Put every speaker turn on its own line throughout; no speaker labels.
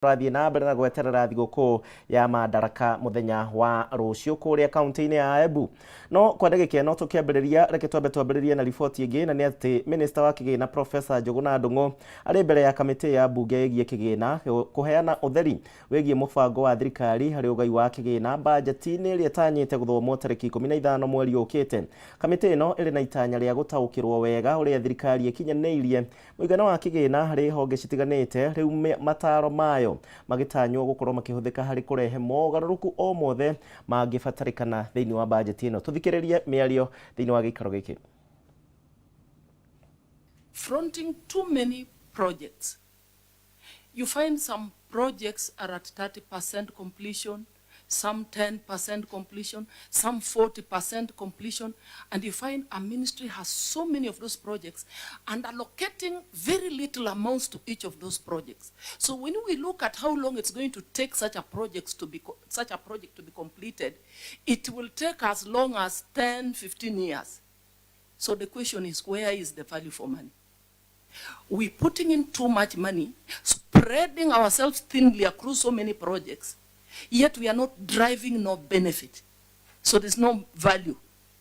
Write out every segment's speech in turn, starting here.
Tũrathiĩ na mbere na gweterera thigũkũ ya Madaraka mũthenya wa rũciũ kũrĩa kaunti-inĩ ya Embu. No kwa ndagĩka ĩno tũkĩambĩrĩria, reke twambe twambĩrĩrie na riboti ĩngĩ, na nĩ atĩ Minista wa Kĩgĩna Professor Njũgũna Ndung'u arĩ mbere ya kamĩtĩ ya mbunge ĩgiĩ kĩgĩna kũheana ũtheri wĩgiĩ mũbango wa thirikari harĩ ũgai wa kĩgĩna bajeti-inĩ ĩrĩa ĩtanyĩte gũthomwo tarĩki 15 mweri ũkĩte. Kamĩtĩ ĩno ĩrĩ na itanya rĩa gũtaũkĩrwo wega ũrĩa thirikari ĩkinyanĩirie mũigana wa kĩgĩna harĩ honge citiganĩte, rĩu mataro mayo magĩtanywo gũkorwo makĩhũthĩka harĩ kũrehe mogarũrũku o mothe mangĩbatarĩkana thĩinĩ wa bajeti ĩno. Tũthikĩrĩrie mĩario thĩinĩ wa gĩikaro gĩkĩ.
Fronting too many projects. You find some projects are at 30% completion, some 10% completion, some 40% completion, and you find a ministry has so many of those projects and allocating very little amounts to each of those projects. So when we look at how long it's going to take such a project to be completed, it will take as long as 10, 15 years. So the question is, where is the value for money? We're putting in too much money, spreading ourselves thinly across so many projects, yet we are not driving no benefit. So there's no value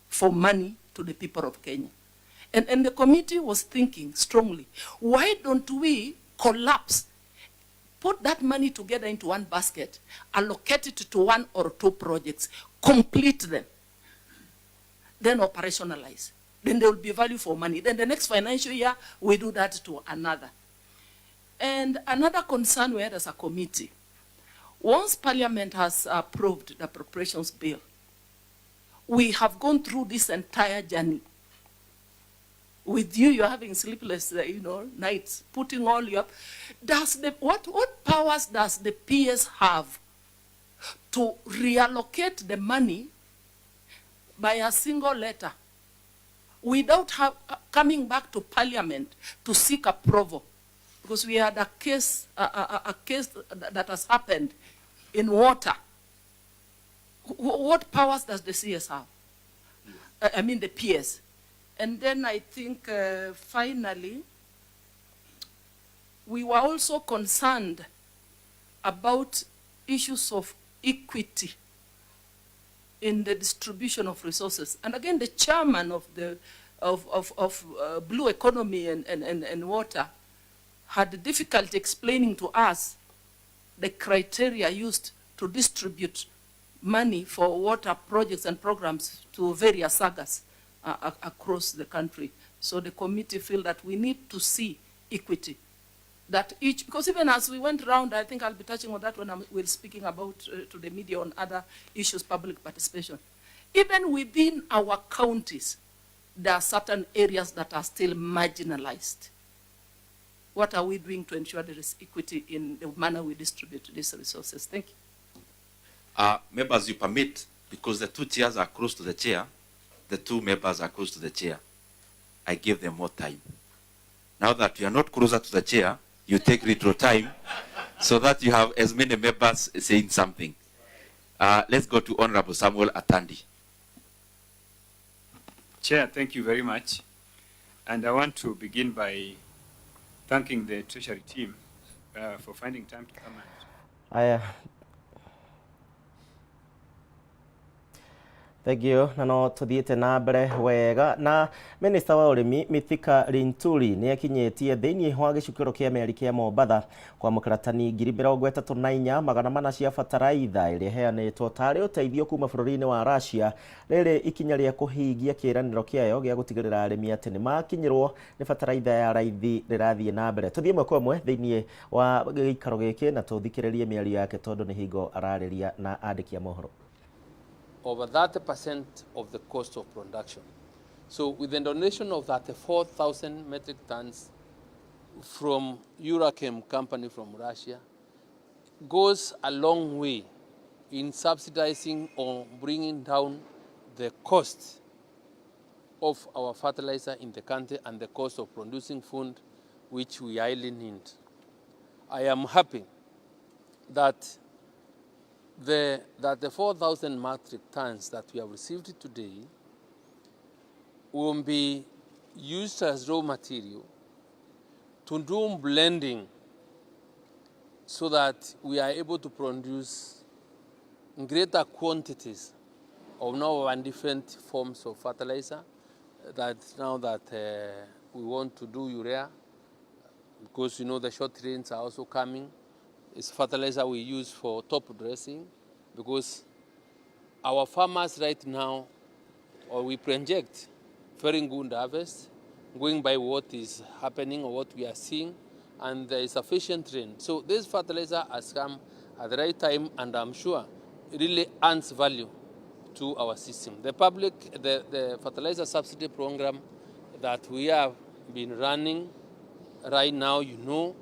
for money to the people of Kenya. And the committee was thinking strongly, why don't we collapse, put that money together into one basket, allocate it to one or two projects, complete them, then operationalize. Then there will be value for money. Then the next financial year, we do that to another. And another concern we had as a committee, once Parliament has approved the Appropriations Bill, we have gone through this entire journey. With you, you're having sleepless, nights, putting all your... What powers does the PS have to reallocate the money by a single letter without coming back to Parliament to seek approval? Because we had a case, a case that has happened in water. What powers does the CS have? I mean the PS. And then I think finally, we were also concerned about issues of equity in the distribution of resources. And again, the chairman of the Blue Economy and Water had difficulty explaining to us the criteria used to distribute money for water projects and programs to various sagas across the country. So the committee feel that we need to see equity. That each, because even as we went round, I think I'll be touching on that when we're speaking about to the media on other issues, public participation. Even within our counties, there are certain areas that are still marginalized. What are we doing to ensure there is equity in the manner we distribute these resources? Thank you.
Members, you permit, because the two chairs are close to the chair, the two members are close to the chair. I give them more time. Now that you are not closer to the chair, you take little time so that you have as many members saying something. Let's go to Honorable Samuel Atandi.
Chair, thank you very much. And I want to begin by thanking the Treasury team for finding time to come and...
Thank you. Na no tuthiĩte na mbere wega na Minister wa ũrĩmi Mithika Linturi nĩ akinyĩtie thĩinĩ wa gĩcukĩro kĩa meri kĩa Mombatha kwamũkĩra tani 34,400 cia bataraitha ĩrĩa ĩheanĩtwo tarĩ ũteithio kuma bũrũri-inĩ wa Russia, rĩrĩ ikinya rĩa kũhingia kĩĩranĩro kĩayo gĩa gũtigĩrĩra arĩmi atĩ nĩ makinyĩrwo nĩ bataraitha ya raithi rĩrathiĩ na mbere. Tũthiĩ ĩmwe kwa ĩmwe thĩinĩ wa gĩikaro gĩkĩ na tũthikĩrĩrie mĩario yake tondũ nĩ hingo ararĩria na andĩki a mohoro.
Over 30% of the cost of production. So with the donation of 34,000 metric tons from Uralchem company from Russia, goes a long way in subsidizing or bringing down the cost of our fertilizer in the country and the cost of producing food, which we highly need. I am happy that the 4,000 metric tons that we have received today will be used as raw material to do blending so that we are able to produce greater quantities of now and different forms of fertilizer. That now that we want to do urea, because you know the short rains are also coming. It's fertilizer we use for top dressing, because our farmers right now, or we project very good harvest, going by what is happening or what we are seeing, and there is sufficient rain. So this fertilizer has come at the right time, and I'm sure it really adds value to our system. The the fertilizer subsidy program that we have been running right now, you know,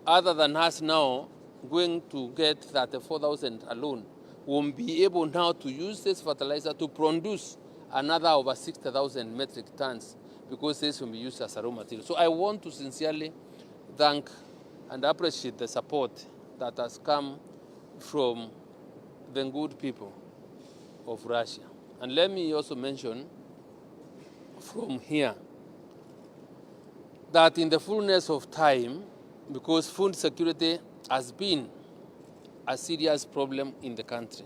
other than us now going to get 34,000 alone, we'll be able now to use this fertilizer to produce another over 60,000 metric tons, because this will be used as a raw material. So I want to sincerely thank and appreciate the support that has come from the good people of Russia. And let me also mention from here that in the fullness of time, because food security has been a serious problem in the country,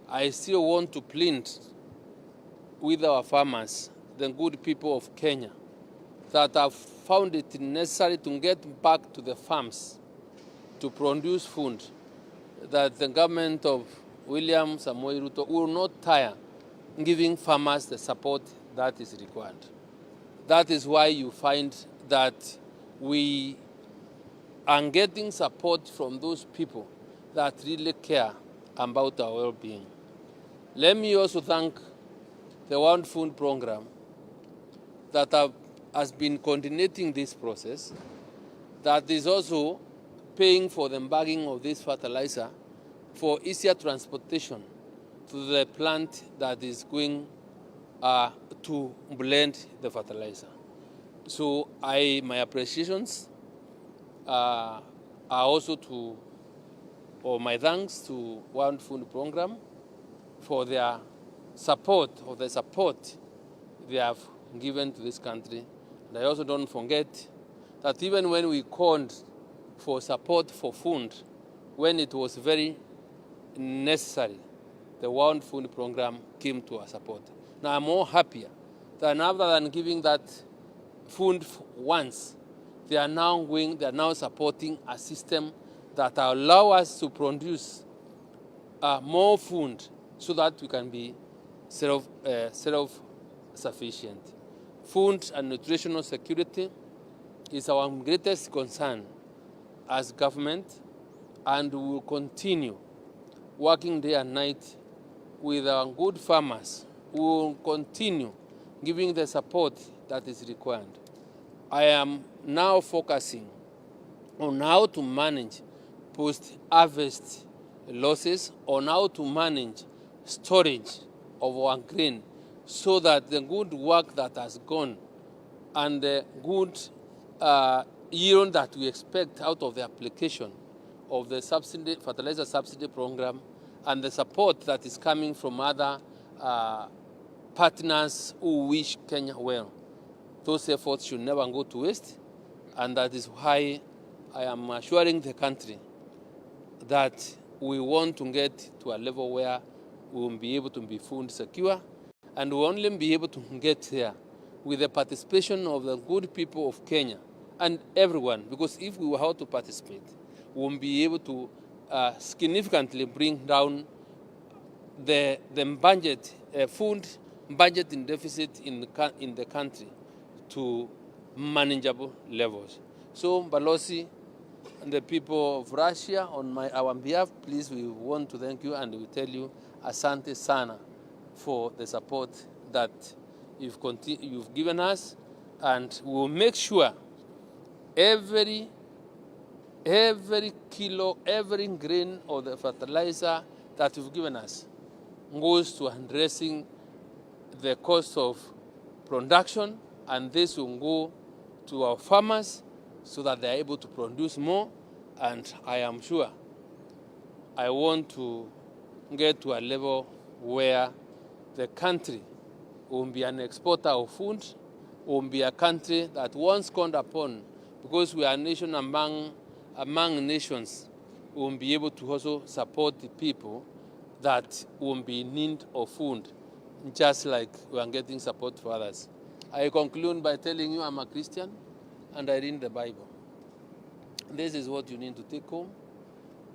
I still want to plead with our farmers, the good people of Kenya, that have found it necessary to get back to the farms to produce food, that the government of William Samoei Ruto will not tire giving farmers the support that is required. That is why you find that we are getting support from those people that really care about our well-being. Let me also thank the World Food Program that has been coordinating this process, that is also paying for the bagging of this fertilizer for easier transportation to the plant that is going to blend the fertilizer. So my appreciations are also to, or my thanks to World Food Program for their support, or the support they have given to this country. And I also don't forget that even when we called for support for food, when it was very necessary, the World Food Program came to our support. Now I'm more happier than other than giving that food once, they are now supporting a system that allow us to produce more food so that we can be self-sufficient. Food and nutritional security is our greatest concern as government, and we will continue working day and night with our good farmers. We will continue giving the support that is required. I am now focusing on how to manage post-harvest losses, on how to manage storage of our grain, so that the good work that has gone and the good yield that we expect out of the application of the fertilizer subsidy program and the support that is coming from other partners who wish Kenya well. Those efforts should never go to waste, and that is why I am assuring the country that we want to get to a level where we will be able to be food secure, and we will only be able to get there with the participation of the good people of Kenya and everyone, because if we were to participate, we will be able to significantly bring down the budget, food budget in deficit in the country to manageable levels. So, Balosi and the people of Russia, on our behalf, please, we want to thank you, and we tell you asante sana for the support that you've given us, and we will make sure every kilo, every grain of the fertilizer that you've given us goes to addressing the cost of production, and this will go to our farmers so that they are able to produce more. And I am sure I want to get to a level where the country will be an exporter of food, will be a country that once called upon, because we are a nation among among nations will be able to also support the people that will be in need of food, just like we are getting support for others. I conclude by telling you I'm a Christian and I read the Bible. This is what you need to take home.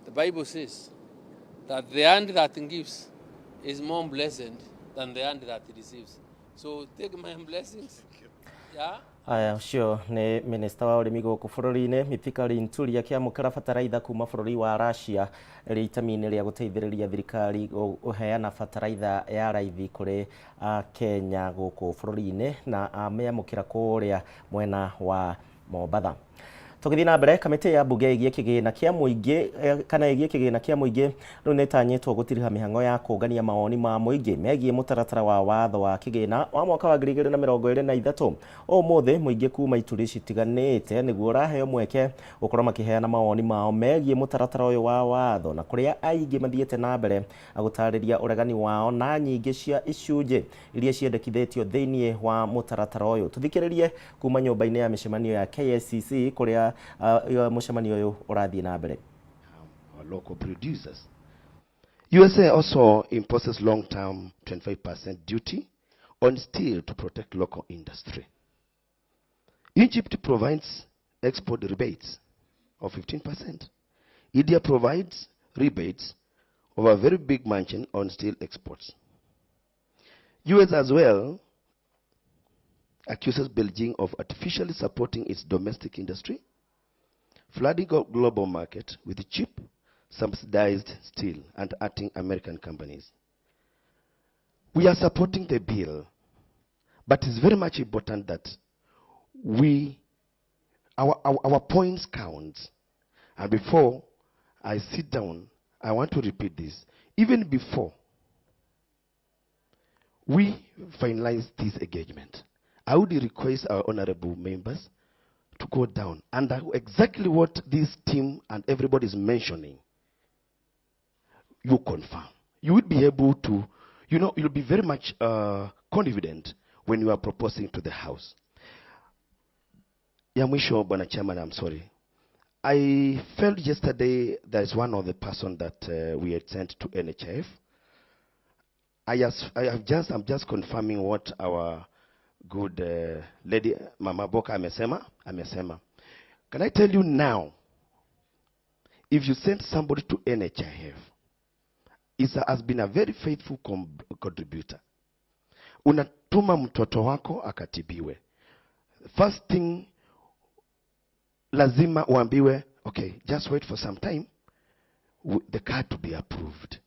The Bible says that the hand that gives is more blessed than the hand that receives. So take my blessings. Yeah.
Aya ũcio nĩ minista wa ũrĩmi gũkũ bũrũri-inĩ Mithika Linturi akĩamũkĩra bataraitha kuma bũrũri wa Russia rĩ itemi-inĩ rĩa gũteithĩrĩria thirikari kũheana bataraitha ya raithi kũrĩ Kenya gũkũ bũrũri-inĩ na amĩamũkĩra kũrĩa mwena wa Mombatha. Tũgĩthiĩ na mbere, kamĩtĩ ya mbunge ĩgiĩ kĩgĩna kĩa mũingĩ kana ĩgiĩ kĩgĩna kĩa mũingĩ rĩu nĩ ĩtanyĩtwo gũtiriha mĩhang'o ya kũngania mawoni ma mũingĩ megiĩ mũtaratara wa watho wa kĩgĩna wa mwaka wa 2023. Ũmũthĩ mũingĩ kuma ituri citiganĩte nĩguo ũraheo mweke gũkorwo makĩheana mawoni mao megiĩ mũtaratara ũyũ wa watho, na kũrĩa aingĩ mathiĩte na mbere gũtarĩria ũregani wao na nyingĩ cia icunjĩ iria ciendekithĩtio thĩinĩ wa mũtaratara ũyũ. Tũthikĩrĩrie kuma nyũmba-inĩ ya mĩcemanio ya KICC kũrĩa mũcemanio ũyũ ũrathiĩ na mbere.
Our local producers. USA also imposes long-term 25% duty on steel to protect local industry. Egypt provides export rebates of 15%. India provides rebates of a very big margin on steel exports. US as well accuses Beijing of artificially supporting its domestic industry, flooding the global market with cheap, subsidized steel and hurting American companies. We are supporting the bill, but it's very much important that our points count. And before I sit down, I want to repeat this. Even before we finalize this engagement, I would request our honorable members to go down and exactly what this team and everybody is mentioning, you confirm. You would be able to, you know, you'll be very much confident when you are proposing to the House. Ya mwisho, Bwana Chairman, I'm sorry. I felt yesterday there is one of the person that we had sent to NHIF. I'm just confirming what our good lady Mama Boka amesema. Can I tell you now, if you send somebody to NHIF, it has been a very faithful contributor. Unatuma mtoto wako akatibiwe. First thing, lazima uambiwe, okay, just wait for some time, the card to be approved.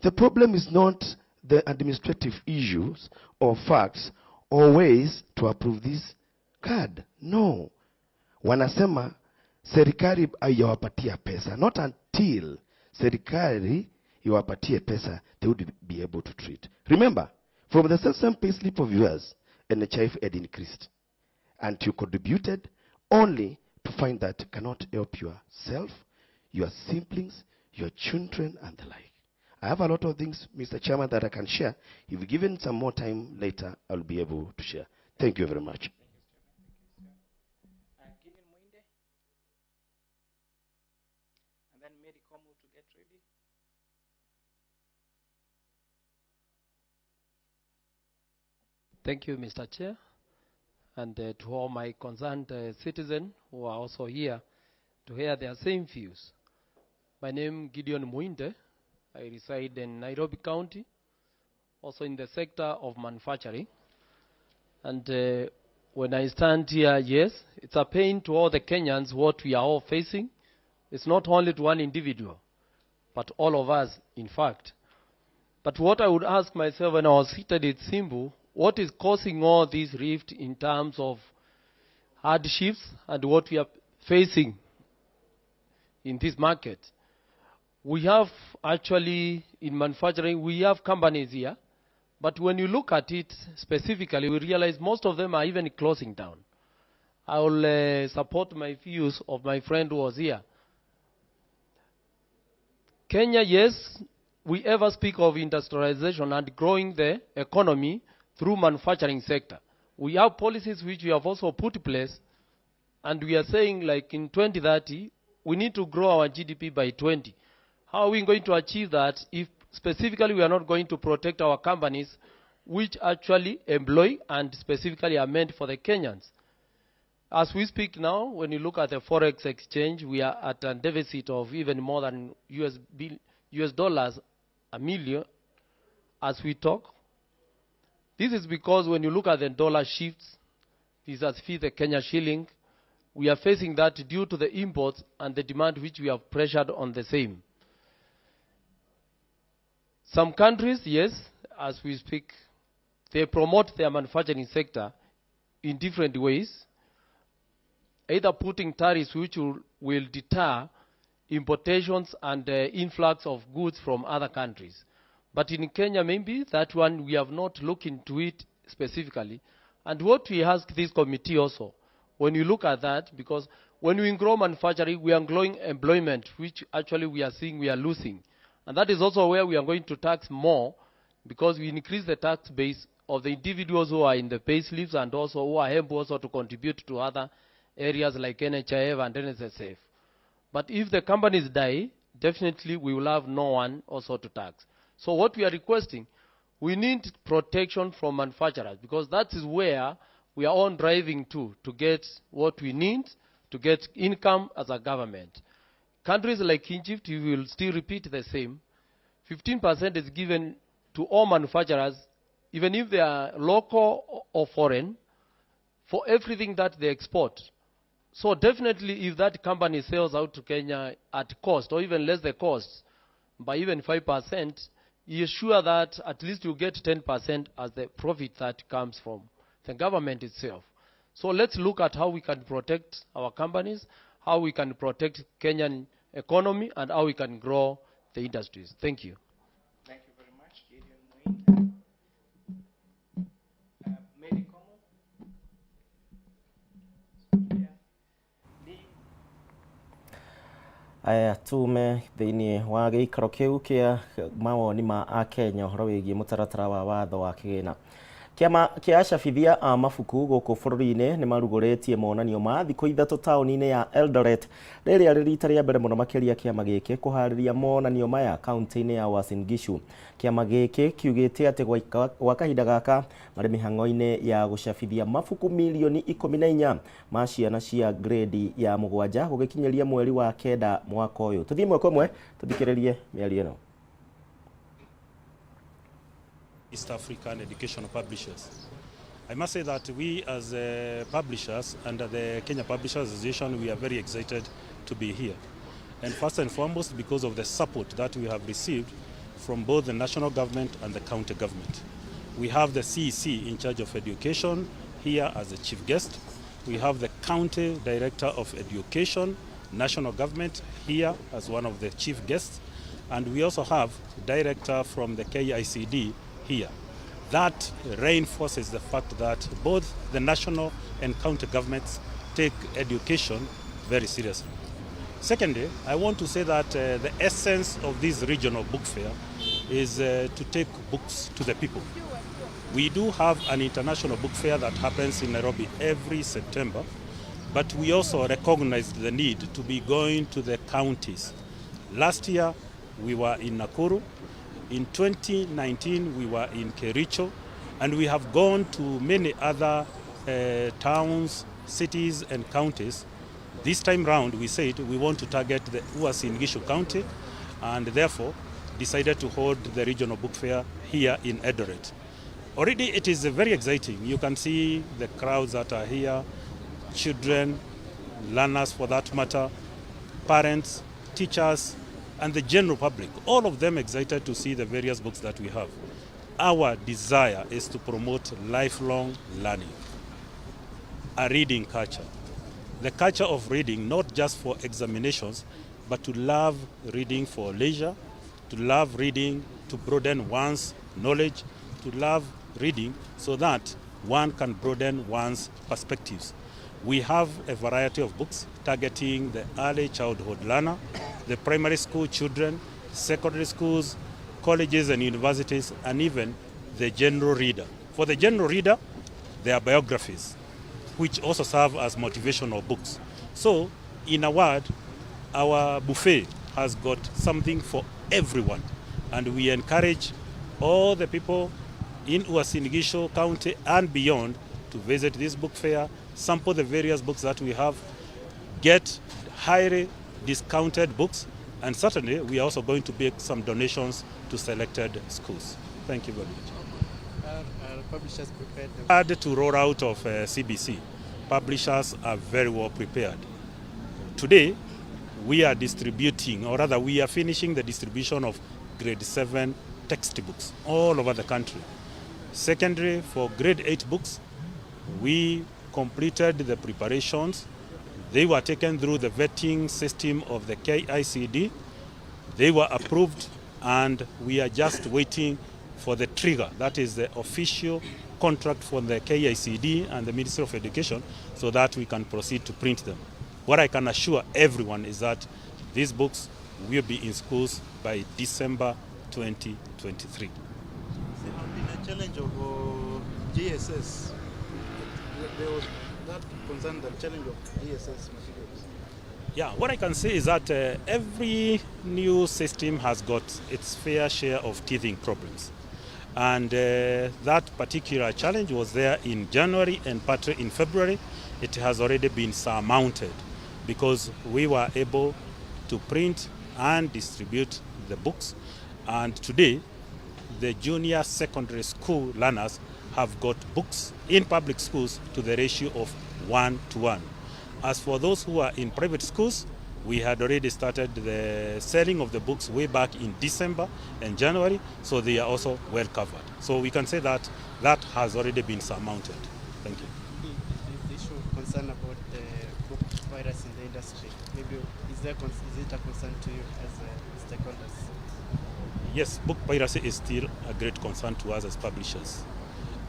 The problem is not the administrative issues or facts or ways to approve this card. No. Wanasema serikali haijawapatia pesa. Not until serikali iwapatie pesa, they would be able to treat. Remember, from the same pay slip of yours, NHIF had increased. And you contributed only to find that cannot help yourself, your siblings, your children, and the like. I have a lot of things, Mr. Chairman, that I can share. If given some more time later, I'll be able to share. Thank you very much.
Gideon Muinde, and then Mary Komu to get ready.
Thank you, Mr. Chair, and to all my concerned citizens who are also here to hear their same views. My name is Gideon Muinde. I reside in Nairobi County, also in the sector of manufacturing. And when I stand here, yes, it's a pain to all the Kenyans what we are all facing. It's not only to one individual, but all of us, in fact. But what I would ask myself when I was seated, it's simple. What is causing all this rift in terms of hardships and what we are facing in this market? We have actually, in manufacturing, we have companies here, but when you look at it specifically, we realize most of them are even closing down. I will support my views of my friend who was here. Kenya, yes, we ever speak of industrialization and growing the economy through manufacturing sector. We have policies which we have also put in place, and we are saying like in 2030, We need to grow our GDP by 20. How are we going to achieve that if specifically we are not going to protect our companies which actually employ and specifically are meant for the Kenyans? As we speak now, when you look at the forex exchange, we are at a deficit of even more than US dollars a million as we talk. This is because when you look at the dollar shifts, this has fit the Kenya shilling. We are facing that due to the imports and the demand which we have pressured on the same. Some countries, yes, as we speak, they promote their manufacturing sector in different ways, either putting tariffs which will deter importations and influx of goods from other countries. But in Kenya, maybe that one we have not looked into it specifically. And what we ask this committee also, when you look at that, because when we grow manufacturing, we are growing employment, which actually we are seeing we are losing. And that is also where we are going to tax more, because we increase the tax base of the individuals who are in the pay slips and also who are able also to contribute to other areas like NHIF and NSSF. But if the companies die, definitely we will have no one also to tax. So what we are requesting, we need protection from manufacturers, because that is where we are all driving to get what we need, to get income as a government. Countries like Egypt, you will still repeat the same. 15% is given to all manufacturers, even if they are local or foreign, for everything that they export. So definitely if that company sells out to Kenya at cost, or even less the cost, by even 5%, you're sure that at least you get 10% as the profit that comes from the government itself. So let's look at how we can protect our companies, how we can protect Kenyan economy, and how we can grow the industries. Thank you.
Thank you very much, Gideon Muinde. Mary Komo. Yeah.
Aya tume thiini wa giikaro kiu kia mawoni ma akenya uhoro wigie mutaratara wa watho wa kigina. Kiama kia acabithia a mabuku guku bururi-ini ni maruguritie monanio ma thiku ithatu taoni-ini ya Eldoret riria rĩ rita rĩa mbere muno makiria kiama giki kuhariria monanio maya kaunti-ini ya Uasin Gishu. Kiama giki kiugite ati gwa kahinda gaka mari mihango-ini ya gucabithia mabuku milioni 14 ma ciana cia grade ya 7 gugikinyiria mweri wa 9 mwaka uyu. Tuthie mwaka umwe tuthikiririe miario ino.
East African Educational Publishers. I must say that we as publishers under the Kenya Publishers Association, we are very excited to be here. And first and foremost, because of the support that we have received from both the national government and the county government. We have the CEC in charge of education here as the chief guest. We have the county director of education, national government, here as one of the chief guests. And we also have director from the KICD here. That reinforces the fact that both the national and county governments take education very seriously. Secondly, I want to say that the essence of this regional book fair is to take books to the people. We do have an international book fair that happens in Nairobi every September, but we also recognize the need to be going to the counties. Last year, we were in Nakuru. In 2019, we were in Kericho, and we have gone to many other towns, cities, and counties. This time round, we said we want to target the Uasin Gishu County, and therefore decided to hold the regional book fair here in Eldoret. Already it is very exciting. You can see the crowds that are here, children, learners for that matter, parents, teachers, and the general public, all of them excited to see the various books that we have. Our desire is to promote lifelong learning, a reading culture. The culture of reading, not just for examinations, but to love reading for leisure, to love reading to broaden one's knowledge, to love reading so that one can broaden one's perspectives. We have a variety of books targeting the early childhood learner, the primary school children, secondary schools, colleges and universities, and even the general reader. For the general reader, there are biographies, which also serve as motivational books. So, in a word, Our buffet has got something for everyone, and we encourage all the people in Uasin Gishu County and beyond to visit this book fair, sample the various books that we have, get highly discounted books, and certainly we are also going to make some donations to selected schools. Thank you very much.
Are publishers prepared?
Add to roll out of CBC, publishers are very well prepared. Today, we are distributing, or rather we are finishing the distribution of grade 7 textbooks all over the country. Secondary, for grade 8 books, we completed the preparations. They were taken through the vetting system of the KICD. They were approved, and we are just waiting for the trigger. That is the official contract for the KICD and the Ministry of Education, so that we can proceed to print them. What I can assure everyone is that these books will be in schools by December 2023.
There has been a challenge of JSS. There was that concern, the challenge of JSS materials.
Yeah, what I can say is that every new system has got its fair share of teething problems. And that particular challenge was there in January and partly in February. It has already been surmounted because we were able to print and distribute the books. And today, the junior secondary school learners have got books in public schools to the ratio of 1-to-1. As for those who are in private schools, we had already started the selling of the books way back in December and January, so they are also well covered. So we can say that that has already been surmounted. Thank you.
The issue of concern about the book virus in the industry, maybe is it a concern to you as stakeholders?
Yes, book piracy is still a great concern to us as publishers.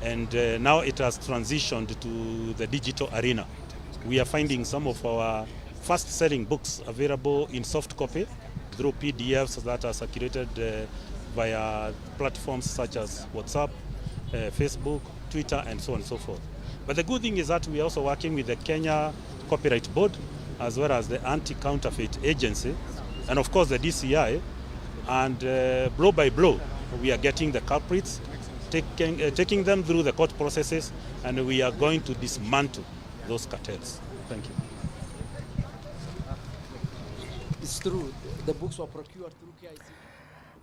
And now it has transitioned to the digital arena. We are finding some of our fast-selling books available in soft copy through PDFs that are circulated via platforms such as WhatsApp, Facebook, Twitter, and so on and so forth. But the good thing is that we are also working with the Kenya Copyright Board, as well as the Anti-Counterfeit Agency, and of course the DCI, and blow by blow, we are getting the culprits, taking them through the court processes, and we are going to dismantle those cartels. Thank you.
It's true, the books were procured through KIC.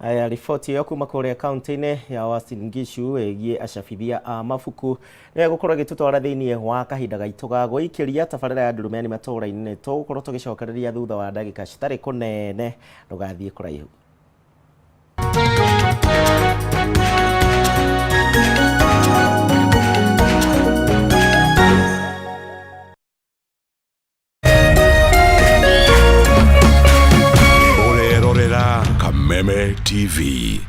Aya riboti ĩyo kuma kũrĩa kaunti-inĩ ya Uasin Gishu ĩgiĩ acabithia a mabuku nĩyo ĩgũkorwo ĩgĩtũtwara thĩinĩ wa kahinda gaitũ ga gũikĩria tabarĩra ya Ndurumeni matũũra-inĩ. Tũgũkorwo tũgĩcokereria thutha wa ndagĩka citarĩ kũnene, ndũgathiĩ kũraihu.
Kameme TV.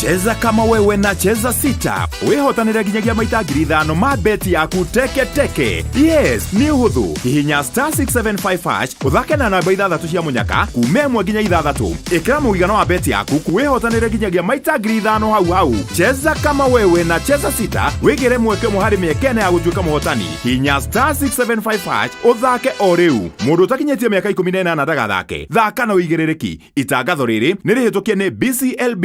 Cheza kama wewe na Cheza Sita wihotanire nginyagia maita 5,000 ma beti yaku teke teke. Yes, ni uhuthu. Hihinya star 675 hash uthake na namba 6 cia munyaka kuma 1 nginya 6. Ikira mũigana wa beti yaku wihotanire nginyagia maita 5,000 hau hau. Cheza kama wewe na Cheza Sita wigire mweke ũmwe harĩ mĩeke ĩna ya gũtuĩka mũhotani. Hihinya star 675 hash uthake o rĩu. Mũndũ ũtakinyĩtie mĩaka 18 ndagathake. Thaka na ũigĩrĩrĩki. Itangatho rĩrĩ nĩ rĩhĩtũkie nĩ BCLB.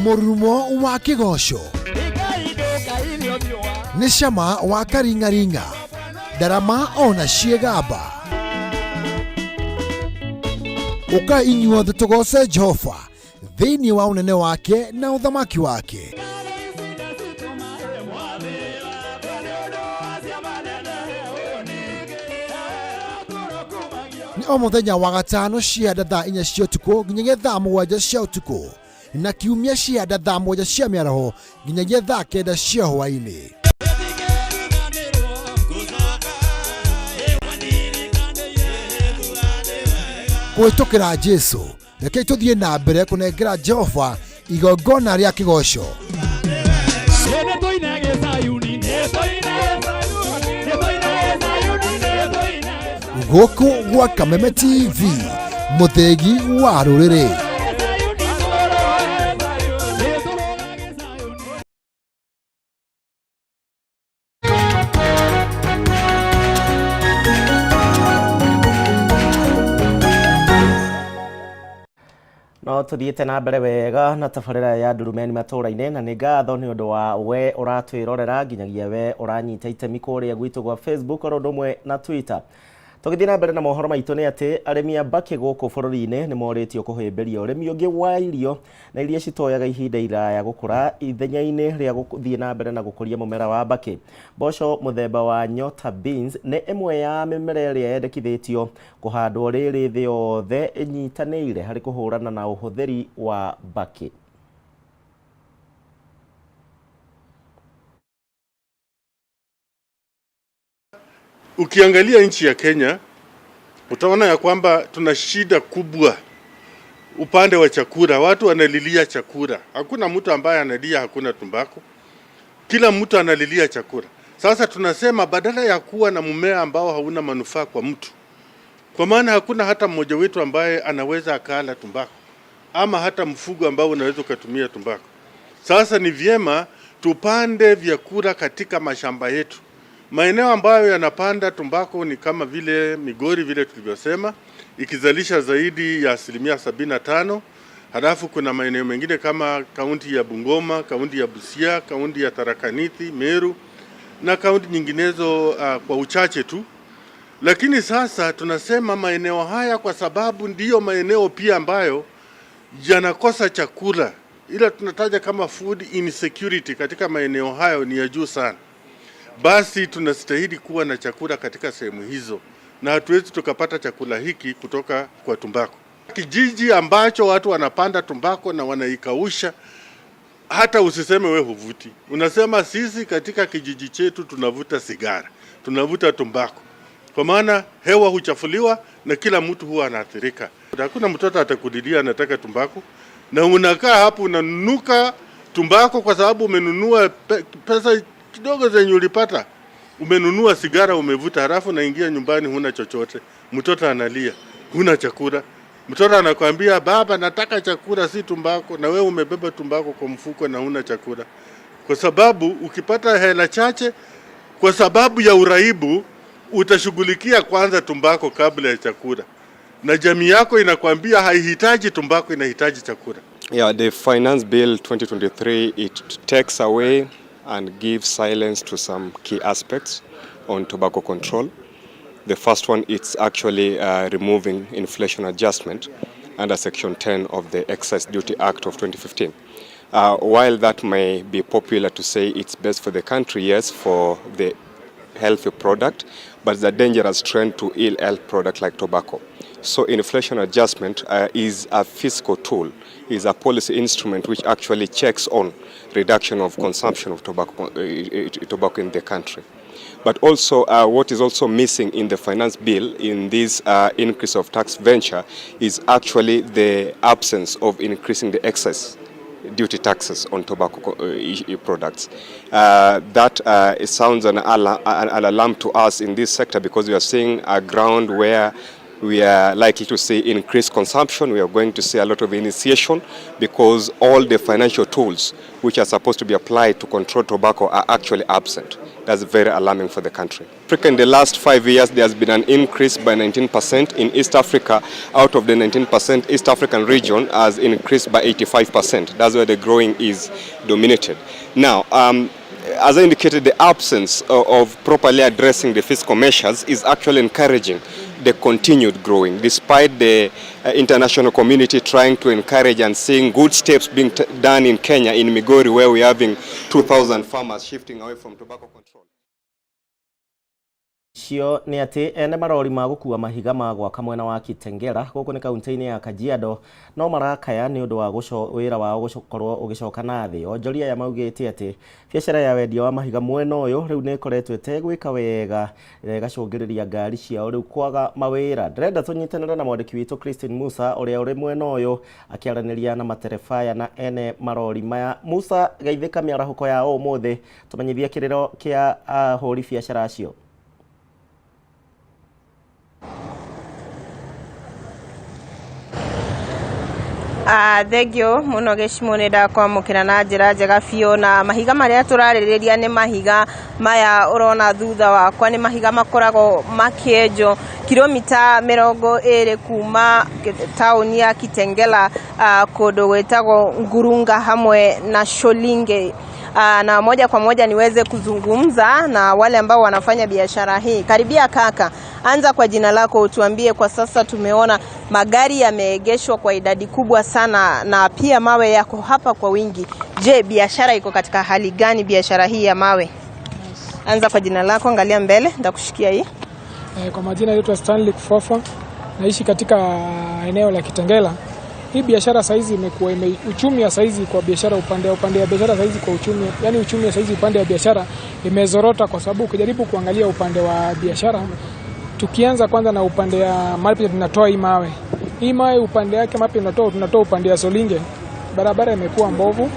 Mũrurumo wa kĩgoco nĩ cama wa karingaringa ndarama ona ciĩgamba. Ũka inyuothe tũgoce Jehova thĩinĩ wa ũnene wake na ũthamaki wake. Nĩ o mũthenya wa gatano cia thaa 4 cia ũtukũ nginyagia thaa 7 cia ũtukũ na kiumia cia thaa 7 cia mĩaraho nginyagia thaa 9 cia hwaĩ-inĩ. Kũhĩtũkĩra Jesũ, rekei tũthiĩ na mbere kũnengera Jehova igongona rĩa kĩgoco. Gũkũ gwa Kameme TV, mũthĩgi wa rũrĩrĩ.
No tuthiĩte na mbere wega na tabarĩra ya Ndurumeni matũra-inĩ, na nĩ ngatho nĩ ũndũ wa we ũratwĩrorera nginyagia we ũranyita itemi kũrĩa gwitũ gwa Facebook oro ũndũ ũmwe na Twitter. Tũgĩthiĩ na mbere na mohoro maitũ nĩ atĩ arĩmi a mbakĩ gũkũ bũrũri-inĩ nĩ morĩtio kũhĩmbĩria ũrĩmi ũngĩ wa irio na iria citoyaga ihinda iraya gũkũra ithenya-inĩ rĩa gũthiĩ na mbere na gũkũria mũmera wa mbakĩ. Mboco mũthemba wa Nyota beans nĩ ĩmwe ya mĩmera ĩrĩa yendekithĩtio kũhandwo rĩrĩ thĩ yothe ĩnyitanĩire harĩ kũhũrana na ũhũthĩri wa mbakĩ.
Ukiangalia nchi ya Kenya utaona ya kwamba tuna shida kubwa upande wa chakula. Watu wanalilia chakula, hakuna mtu ambaye analia hakuna tumbako, kila mtu analilia chakula. Sasa tunasema badala ya kuwa na mmea ambao hauna manufaa kwa mtu, kwa maana hakuna hata mmoja wetu ambaye anaweza akala tumbako ama hata mfugo ambao unaweza ukatumia tumbako. Sasa ni vyema tupande vyakula katika mashamba yetu. Maeneo ambayo yanapanda tumbako ni kama vile Migori, vile tulivyosema, ikizalisha zaidi ya 75%. Halafu kuna maeneo mengine kama kaunti ya Bungoma, kaunti ya Busia, kaunti ya Tharaka Nithi, Meru na kaunti nyinginezo kwa uchache tu. Lakini sasa tunasema maeneo haya kwa sababu ndiyo maeneo pia ambayo yanakosa chakula, ila tunataja kama food insecurity katika maeneo hayo ni ya juu sana. Basi tunastahili kuwa na chakula katika sehemu hizo, na hatuwezi tukapata chakula hiki kutoka kwa tumbako. Kijiji ambacho watu wanapanda tumbako na wanaikausha, hata usiseme we huvuti, unasema sisi katika kijiji chetu tunavuta sigara, tunavuta tumbako, kwa maana hewa huchafuliwa na kila mtu huwa anaathirika. Hakuna mtoto atakulilia anataka tumbako, na unakaa hapo unanuka tumbako kwa sababu umenunua pesa kidogo zenye ulipata, umenunua sigara umevuta, halafu unaingia nyumbani huna chochote. Mtoto analia, huna chakula. Mtoto anakuambia baba, nataka chakula si tumbako, na wewe umebeba tumbako kwa mfuko na huna chakula, kwa sababu ukipata hela chache, kwa sababu ya uraibu, utashughulikia kwanza tumbako kabla ya chakula, na jamii yako inakwambia haihitaji tumbako, inahitaji chakula.
Yeah, the Finance Bill 2023, it takes away and gives silence to some key aspects on tobacco control. The first one, it's actually removing inflation adjustment under Section 10 of the Excise Duty Act of 2015. While that may be popular to say it's best for the country, yes, for the healthy product, but it's a dangerous trend to ill health product like tobacco. So inflation adjustment is a fiscal tool, is a policy instrument which actually checks on reduction of consumption of tobacco in the country. But also what is also missing in the finance bill in this increase of tax venture is actually the absence of increasing the excise duty taxes on tobacco products. That it sounds an alarm to us in this sector, because we are seeing a ground where we are likely to see increased consumption. We are going to see a lot of initiation, because all the financial tools which are supposed to be applied to control tobacco are actually absent. That's very alarming for the country. Africa, in the last 5 years, there has been an increase by 19%. In East Africa, out of the 19%, East African region has increased by 85%. That's where the growing is dominated. Now, as I indicated, the absence of properly addressing the fiscal measures is actually encouraging the continued growing, despite the international community trying to encourage and seeing good steps being done in Kenya, in Migori, where we are having 2,000 farmers shifting away from tobacco control.
Cio nĩ atĩ ene marori ma gũkua mahiga ma gwaka mwena wa Kitengela gũkũ nĩ kaunti-inĩ ya Kajiado no marakaya nĩ ũndũ wa wĩra wao gũkorwo ũgĩcoka na thĩ. Onjoria aya maugĩte atĩ biacara ya wendia wa mahiga mwena ũyũ rĩu nĩ ĩkoretwo ĩtegwĩka wega ĩgacũngĩrĩria ngari ciao rĩu kwaga mawĩra. Ndĩrenda tũnyitanĩre na mwandĩki witũ Christine Musa ũrĩa ũrĩ mwena ũyũ akĩaranĩria na materebaya na ene marori maya. Musa, geithĩka mĩarahũko ya ũmũthĩ, tũmenyithie kĩrĩro kĩa ahũri biacara acio.
Thengio muno Gĩcimũ, nĩ ndakwamũkĩra na njĩra njega biũ. Na mahiga marĩa tũrarĩrĩria nĩ mahiga maya ũrona thutha wakwa, nĩ mahiga makoragwo makĩenjwo kilomita 20 kuma taũni ya Kitengela, kũndũ gwĩtagwo Ngurunga hamwe na Sholinge. Na moja kwa moja niweze kuzungumza na wale ambao wanafanya biashara hii. Karibia kaka, anza kwa jina lako, utuambie kwa sasa tumeona magari yameegeshwa kwa idadi kubwa sana na pia mawe yako hapa kwa wingi. Je, biashara iko katika hali gani, biashara hii ya mawe? Anza kwa jina lako, angalia mbele, nitakushikia hii.
Kwa majina naitwa Stanley Kufafa, naishi katika eneo la Kitengela. Hii biashara saizi imekuwa uchumi ya saizi kwa biashara upande ya biashara saizi kwa uchumi, yani uchumi ya saizi upande ya biashara imezorota, kwa sababu ukijaribu kuangalia upande wa biashara, tukianza kwanza na upande ya mahali tunatoa hii mawe. Hii mawe upande yake mapi tunatoa upande ya Solinge, barabara imekuwa mbovu.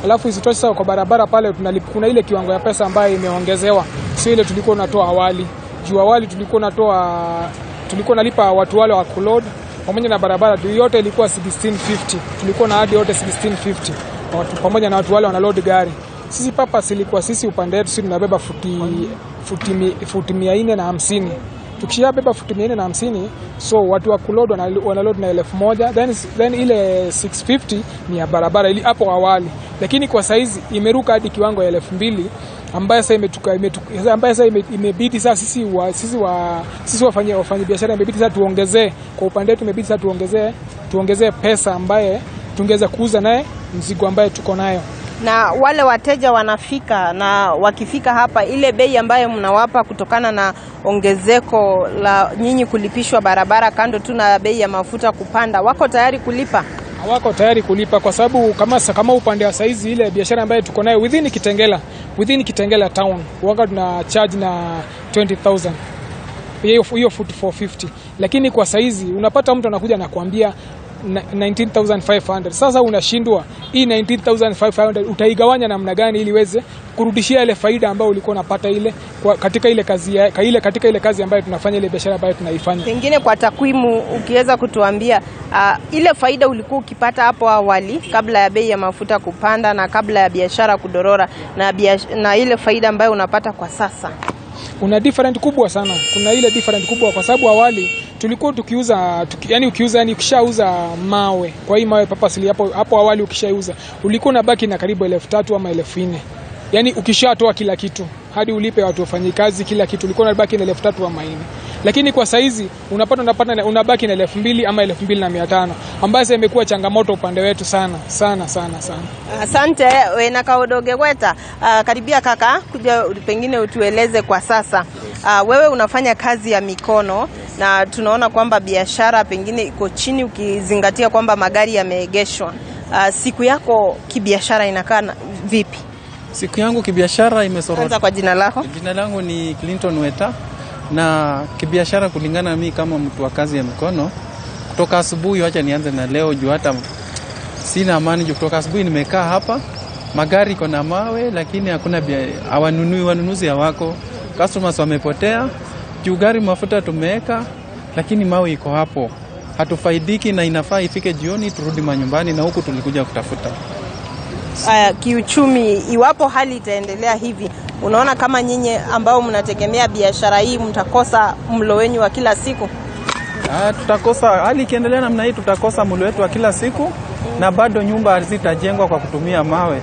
Alafu isitoshe sasa kwa barabara pale kuna ile kiwango ya pesa ambayo imeongezewa, sio ile tulikuwa tunatoa awali. Juu awali tulikuwa nalipa watu wale wa kuload pamoja na barabara yote ilikuwa 1650. Tulikuwa na hadi yote 1650 watu pamoja na watu wale wanaload gari. Sisi papa silikuwa sisi upande wetu sisi tunabeba futi 450. Tukishabeba futi 450, so watu wa kuload wanaload na 1000, then ile 650 ni ya barabara ili hapo awali. Lakini kwa saizi imeruka hadi kiwango ya 2000 ambayo sasa imebidi sasa sisi wafanya biashara imebidi sasa tuongezee kwa upande wetu, imebidi sasa tuongezee pesa ambaye tungeweza kuuza naye mzigo ambaye tuko nayo.
Na wale wateja wanafika, na wakifika hapa ile bei ambayo mnawapa kutokana na ongezeko la nyinyi kulipishwa barabara kando tu na bei ya mafuta kupanda, wako tayari kulipa?
Hawako tayari kulipa kwa sababu kama upande wa saizi ile biashara ambayo tuko nayo within Kitengela town wanga tuna charge na 20,000 hiyo foot 450, lakini kwa saizi unapata mtu anakuja na kuambia 19,500. Sasa unashindwa hii 19,500 utaigawanya namna gani ili iweze kurudishia ile faida ambayo ulikuwa unapata ile kwa, katika ile kazi ile katika ile kazi ambayo tunafanya, ile biashara ambayo tunaifanya.
Pengine kwa takwimu ukiweza kutuambia ile faida ulikuwa ukipata hapo awali kabla ya bei ya mafuta kupanda na kabla ya biashara kudorora na ile faida ambayo unapata kwa sasa.
Kuna different kubwa sana. Kuna ile different kubwa kwa sababu awali tulikuwa tukiuza yani ukiuza yani ukishauza mawe. Kwa hii mawe papasili hapo awali ukishauza ulikuwa unabaki na karibu 3,000 ama 4,000. Yani ukishatoa kila kitu hadi ulipe watu wafanyikazi kila kitu ulikuwa unabaki na 3,000 ama 4,000. Lakini kwa saizi unapata unabaki na 2,000 ama 2,500 ambayo imekuwa changamoto upande wetu sana sana sana sana.
Asante wena Kaodoge Gweta. Karibia kaka, kuja pengine utueleze kwa sasa. Wewe unafanya kazi ya mikono na tunaona kwamba biashara pengine iko chini ukizingatia kwamba magari yameegeshwa. Siku yako kibiashara inakaa vipi?
Siku yangu kibiashara imesorota.
Anza kwa jina lako.
Jina langu ni Clinton Weta, na kibiashara kulingana mimi kama mtu wa kazi ya mikono, kutoka asubuhi, acha nianze na leo juu hata sina amani juu kutoka asubuhi nimekaa hapa, magari iko na mawe lakini hakuna hawanunui, wanunuzi hawako, customers wamepotea juu gari mafuta tumeweka lakini mawe iko hapo, hatufaidiki na inafaa ifike jioni turudi manyumbani na huku tulikuja kutafuta.
Kiuchumi, iwapo hali itaendelea hivi, unaona kama nyinyi ambao mnategemea biashara hii mtakosa mlo wenu wa kila siku?
Tutakosa, hali ikiendelea namna hii tutakosa mlo wetu wa kila siku, na bado nyumba hazitajengwa kwa kutumia mawe.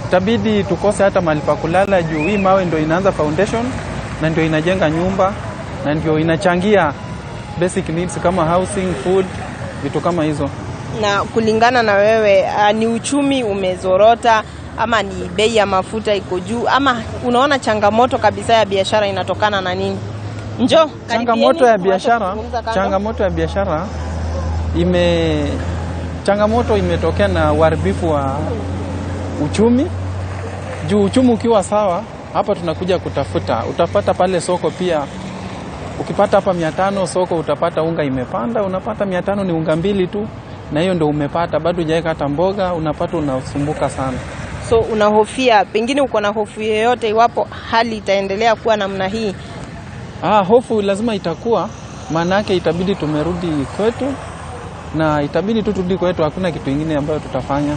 Itabidi tukose hata mahali pa kulala juu hii mawe ndio inaanza foundation na ndio inajenga nyumba na ndio inachangia basic needs kama housing, food, vitu kama hizo.
Na kulingana na wewe, ni uchumi umezorota ama ni bei ya mafuta iko juu, ama unaona changamoto kabisa ya biashara inatokana na nini? Njoo,
changamoto ya biashara, changamoto imetokea na uharibifu wa uchumi. Juu uchumi ukiwa sawa, hapa tunakuja kutafuta, utapata pale soko pia. Ukipata hapa 500 soko utapata unga imepanda, unapata 500 ni unga mbili tu, na hiyo ndio umepata, bado hujaweka hata mboga, unapata unasumbuka sana.
So unahofia, pengine uko na hofu yoyote iwapo hali itaendelea kuwa namna hii?
Hofu lazima itakuwa, maana yake itabidi tumerudi kwetu Na itabidi tu turudi kwetu, hakuna kitu kingine ambayo tutafanya.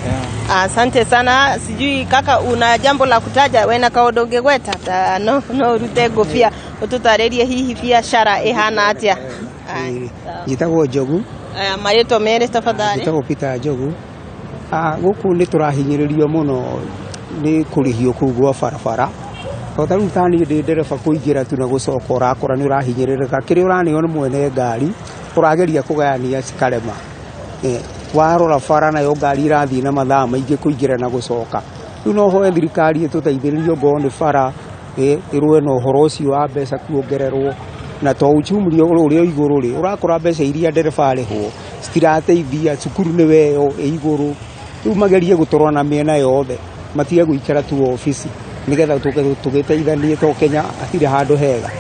Yeah.
Asante sana. Sijui kaka una jambo la kutaja wena kaundu ũngĩgweta ta no ũrute ngũbia ũtũtarĩrie hihi biacara ĩhana atĩa?
Njĩtagwo Njogu.
Aya, marĩtwa merĩ tafadhali.
Njĩtagwo Peter Njogu. Gũkũ nĩ tũrahinyĩrĩrio mũno nĩ kũrĩhio kũu gwa barabara. O ta rĩu ta niĩ ndĩ ndereba kũingĩra tu na gũcoka ũrakora nĩ ũrahinyĩrĩrĩka. Kĩrĩa ũraneo nĩ mwene ngari, ũrageria kũgayania cikarema. Warora bara nayo ngari irathiĩ na mathaa maingĩ kũingĩra na gũcoka. Rĩu no hoe thirikari ĩtũteithĩrĩrie ongorwo nĩ bara, ĩrũe na ũhoro ũcio wa mbeca kuongererwo. Na to uchumi ũrĩa igũrũ rĩ, ũrakora mbeca iria ndereba arĩhwo citirateithia, cukuru nĩ weyo ĩ igũrũ. Rĩu magerie gũtũrora na mĩena yothe, matige gũikara tu obici nĩgetha tũgĩteithanie to Kenya hatirĩ handũ hega.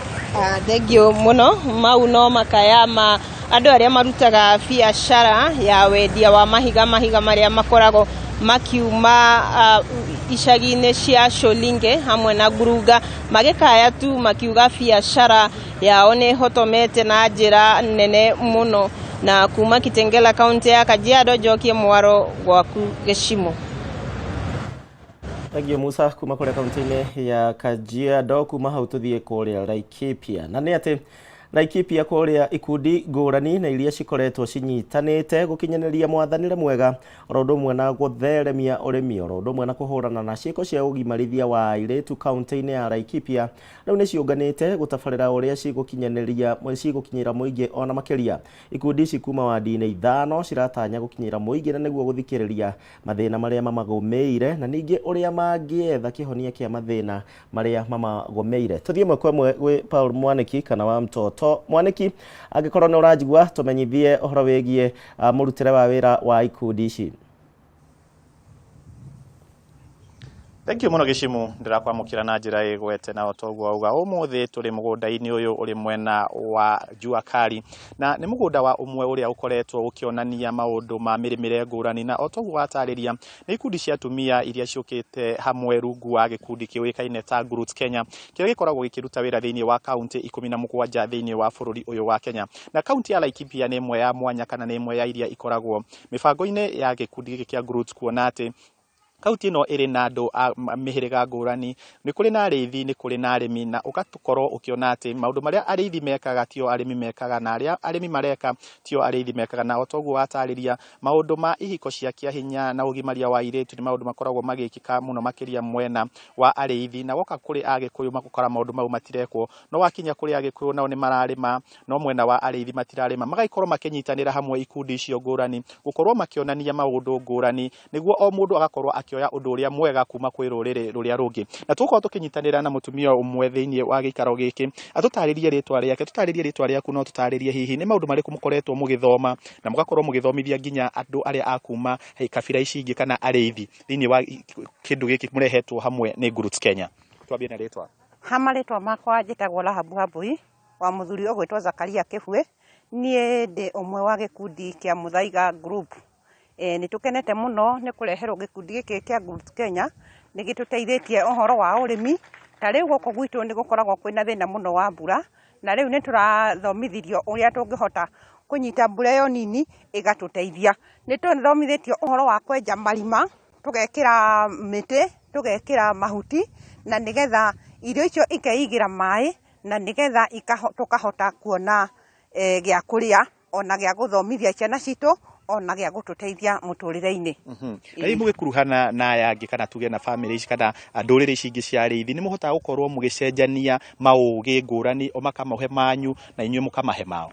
Thengiũ mũno. Mau no makaya ma andũ arĩa marutaga biacara ya wendia wa mahiga, mahiga marĩa makoragwo makiuma icagi-inĩ cia Sholinge hamwe na Ngurunga, magĩkaya tu makiuga biacara yao nĩ ĩhotomete na njĩra nene mũno. Na kuma Kitengela kaunti ya Kajiado, Njokie Mwaro gwaku Gĩcimo.
Thank you Musa kuma kũrĩa kaunti-inĩ ya Kajiado. Kuma hau tũthiĩ kũrĩa Laikipia, na nĩ atĩ Laikipia kũrĩa ikundi ngũrani na iria cikoretwo cinyitanĩte gũkinyanĩria mwathanĩre mwega oro ũndũ ũmwe na gũtheremia ũrĩmi oro ũndũ ũmwe na kũhũrana na ciĩko cia ũgimarithia wa airĩtu kaunti-inĩ ya Laikipia rĩu nĩ ciũnganĩte gũtabarĩra ũrĩa cigũkinyĩra mũingĩ ona makĩria. Ikundi ici kuma wandi-inĩ 5 ciratanya gũkinyĩra mũingĩ na nĩguo gũthikĩrĩria mathĩna marĩa mamagũmĩire na ningĩ ũrĩa mangĩetha kĩhonia kĩa mathĩna marĩa mamagũmĩire. Tũthiĩ ĩmwe kwa ĩmwe gwĩ Paul Mwaniki kana wa Mtoto Mwaniki, angĩkorwo nĩ ũranjigua tũmenyithie ũhoro wĩgiĩ mũrutĩre wa wĩra wa ikundi ici.
Thank you muno Gĩcimu, ndĩrakwamũkĩra na njĩra ĩgwete na otoguo auga ũmũthĩ tũrĩ mũgũnda-inĩ ũyũ ũrĩ mwena wa Jua Kali, na nĩ mũgũnda wa ũmwe ũrĩa ũkoretwo ũkĩonania maũndũ ma mĩrĩmĩre ngũrani, na otoguo watarĩria nĩ ikundi cia atumia iria ciũkĩte hamwe rungu wa gĩkundi kĩũĩkaine ta Groots Kenya kĩrĩa gĩkoragwo gĩkĩruta wĩra thĩinĩ wa kaunti 17 thĩinĩ wa bũrũri ũyũ wa Kenya. Na kaunti ya Laikipia nĩ ĩmwe ya mwanya kana nĩ ĩmwe ya iria ikoragwo mĩbango-inĩ ya gĩkundi gĩkĩ kĩa Groots, kuona atĩ kaunti ĩno ĩrĩ na andũ a mĩhĩrĩga ngũrani, nĩ kũrĩ na arĩithi, nĩ kũrĩ na arĩmi, na ũgakorwo ũkĩona atĩ maũndũ marĩa arĩithi mekaga tio arĩmi mekaga, na arĩa arĩmi mareka tio arĩithi mekaga. Na otoguo watarĩria maũndũ ma ihiko cia kĩahinya na ũgimaria wa airĩtu nĩ maũndũ makoragwo magĩkĩka mũno makĩria mwena wa arĩithi, na woka kũrĩ Agĩkũyũ magũkora maũndũ mau matirekwo, no wakinya kũrĩ Agĩkũyũ nao nĩ mararĩma, no mwena wa arĩithi matirarĩma. Magagĩkorwo makĩnyitanĩra hamwe ikundi icio ngũrani gũkorwo makĩonania maũndũ ngũrani nĩguo o mũndũ agakorwo akĩoya ũndũ ũrĩa mwega kuma kwĩ rũrĩrĩ rũrĩa rũngĩ. Na tũgũkorwo tũkĩnyitanĩra na mũtumia ũmwe thĩinĩ wa gĩikaro gĩkĩ atũtarĩrie rĩtwa rĩake, tũtarĩrie rĩtwa rĩaku, no tũtarĩrie hihi nĩ maũndũ marĩkũ mũkoretwo mũgĩthoma na mũgakorwo mũgĩthomithia nginya andũ arĩa a kuma kabira ici ingĩ kana arĩithi thĩinĩ wa kĩndũ gĩkĩ mũrehetwo hamwe nĩ Groots Kenya. Twambie na rĩtwa.
Ha marĩtwa makwa njĩtagwo Rahabu Habui wa mũthuri ũgwĩtwo Zakaria Kĩbue. Niĩ ndĩ ũmwe wa gĩkundi kĩa Muthaiga Group. Nĩ tũkenete mũno nĩ kũreherwo gĩkundi gĩkĩ kĩa Groots Kenya, nĩ gĩtũteithĩtie ũhoro wa ũrĩmi. Ta rĩu gũkũ gwitũ nĩ gũkoragwo kwĩna thĩna mũno wa mbura, na rĩu nĩ tũrathomithirio ũrĩa tũngĩhota kũnyita mbura ĩyo nini ĩgatũteithia. Nĩ tũthomithĩtio ũhoro wa kwenja marima, tũgekĩra mĩtĩ, tũgekĩra mahuti, na nĩgetha irio icio ikeigĩra maĩ, na nĩgetha tũkahota kuona gĩa kũrĩa ona gĩa gũthomithia ciana citũ ona gĩa gũtũteithia mũtũrĩre-inĩ.
Na hihi mũgĩkuruhana na aya angĩ kana tuge na famĩlĩ ici kana ndũrĩrĩ ici ingĩ cia arĩithi, nĩ mũhotaga gũkorwo mũgĩcenjania maũgĩ ngũrani, o makamahe manyu na inyuĩ mũkamahe mao?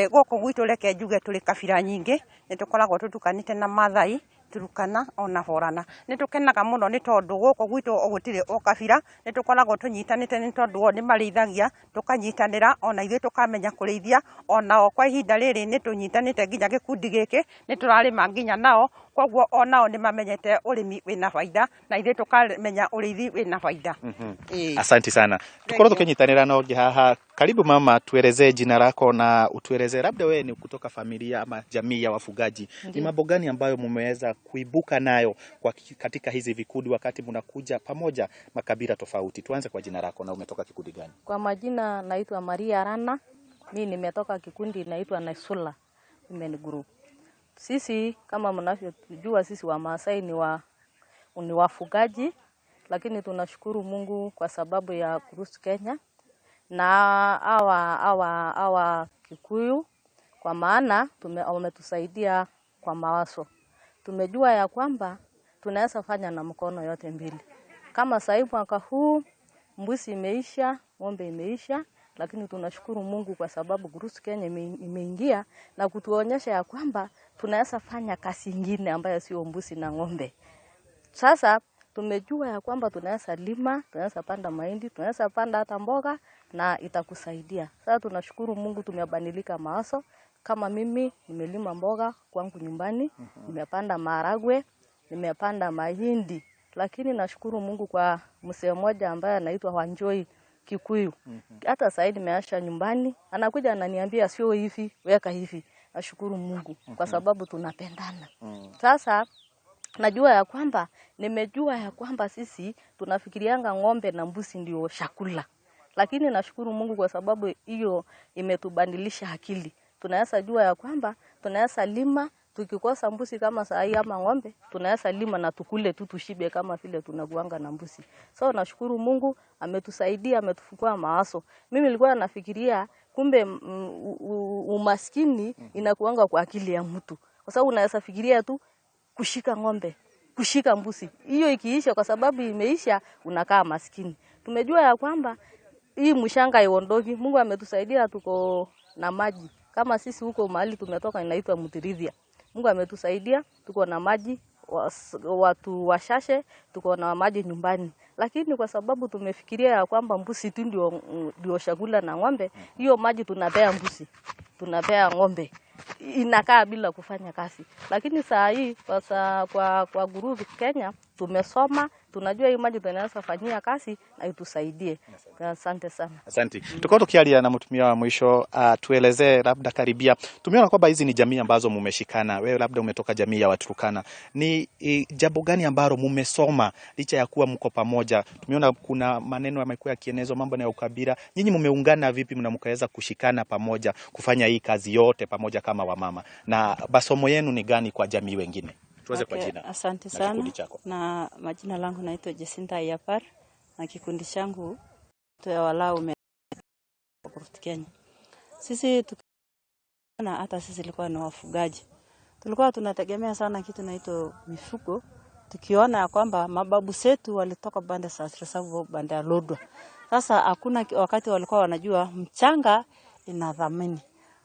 Gũkũ gwitũ reke njuge tũrĩ kabira nyingĩ, nĩ tũkoragwo tũtukanĩte na Mathai, Turukana ona Borana. Nĩ tũkenaga mũno nĩ tondũ gũkũ gwitũ gũtirĩ ũkabira, nĩ tũkoragwo tũnyitanĩte nĩ tondũ o nĩ marĩithagia, tũkanyitanĩra ona ithuĩ tũkamenya kũrĩithia, onao kwa ihinda rĩrĩ nĩ tũnyitanĩte nginya gĩkundi gĩkĩ, nĩ tũrarĩma nginya nao, koguo onao nĩ mamenyete ũrĩmi wĩna baida na ithuĩ tũkamenya ũrĩithi wĩna baida.
Asante sana. Tukorwo tukinyitanĩra na ũngĩ haha. Karibu mama, tuelezee jina lako na utuelezee labda wewe ni kutoka familia ama jamii ya wafugaji. Ni mambo gani ambayo mumeweza kuibuka nayo kwa katika hizi vikundi wakati mnakuja pamoja makabila tofauti? Tuanze kwa jina lako na umetoka kikundi gani?
Kwa majina naitwa Maria Rana. Mimi nimetoka kikundi naitwa Naisula.
Women Group. Sisi kama mnavyojua, sisi Wamaasai ni wafugaji, lakini tunashukuru Mungu kwa sababu ya Growth Kenya na hawa Kikuyu, kwa maana wametusaidia kwa mawazo. Tumejua ya kwamba tunaweza fanya na mkono yote mbili. Kama sasa mwaka huu mbuzi imeisha, ng'ombe imeisha, lakini tunashukuru Mungu kwa sababu Growth Kenya imeingia na kutuonyesha ya kwamba tunaweza fanya kazi nyingine ambayo sio mbuzi na ng'ombe. Sasa tumejua ya kwamba tunaweza lima, tunaweza panda mahindi, tunaweza panda hata mboga na itakusaidia. Sasa tunashukuru Mungu tumebadilika mawazo. Kama mimi nimelima mboga kwangu nyumbani, nimepanda maharagwe, nimepanda mahindi. Lakini nashukuru Mungu kwa mzee mmoja ambaye anaitwa Wanjoi Kikuyu. Hata sasa nimeasha nyumbani, anakuja ananiambia sio hivi, weka hivi. Nashukuru Mungu kwa sababu tunapendana. Sasa najua ya kwamba, nimejua ya kwamba sisi tunafikirianga ng'ombe na mbuzi ndio chakula. Lakini nashukuru Mungu kwa sababu hiyo imetubadilisha akili. Tunaweza jua ya kwamba tunaweza lima, tukikosa mbuzi kama saa hii ama ng'ombe, tunaweza lima na tukule tu tushibe kama vile tunakuanga na mbuzi. So nashukuru Mungu ametusaidia, ametufungua mawazo. Mimi nilikuwa nafikiria kumbe umaskini inakuanga kwa akili ya mtu. Kwa sababu unaweza fikiria tu kushika ng'ombe, kushika mbuzi. Hiyo ikiisha, kwa sababu imeisha, unakaa maskini. Tumejua ya kwamba hii mshanga iondoki. Mungu ametusaidia tuko na maji. Kama sisi huko mahali tumetoka inaitwa Mutirithia. Mungu ametusaidia tuko na maji, watu washashe tuko na maji nyumbani. Lakini kwa sababu tumefikiria ya kwamba mbuzi tu ndio chakula na ng'ombe, hiyo maji tunapea mbuzi, tunapea ng'ombe, inakaa bila kufanya kazi. Lakini saa hii kwa Growth Kenya tumesoma, tunajua hii maji tunaweza fanyia kazi na itusaidie. Asante sana.
Asante. Tukao tukialia na mtumia wa mwisho, tuelezee labda karibia. Tumeona kwamba hizi ni jamii ambazo mumeshikana. Wewe labda umetoka jamii ya Waturkana. Ni jambo gani ambalo mumesoma licha ya kuwa mko pamoja? Tumeona kuna maneno yamekuwa yakienezwa mambo ya ukabila. Nyinyi mumeungana vipi na mkaweza kushikana pamoja kufanya hii kazi yote pamoja kama wamama? Na masomo yenu ni gani kwa jamii wengine? Tuweze kwa jina.
Asante sana. Na majina langu naitwa Jacinta Yapar na kikundi changu walau Growth Kenya. Sisi na hata sisi tulikuwa ni wafugaji. Tulikuwa tunategemea sana kitu naitwa mifugo, tukiona kwamba mababu zetu walitoka bande za Reserve, bande ya Lodwa. Sasa hakuna wakati walikuwa wanajua mchanga ina dhamani.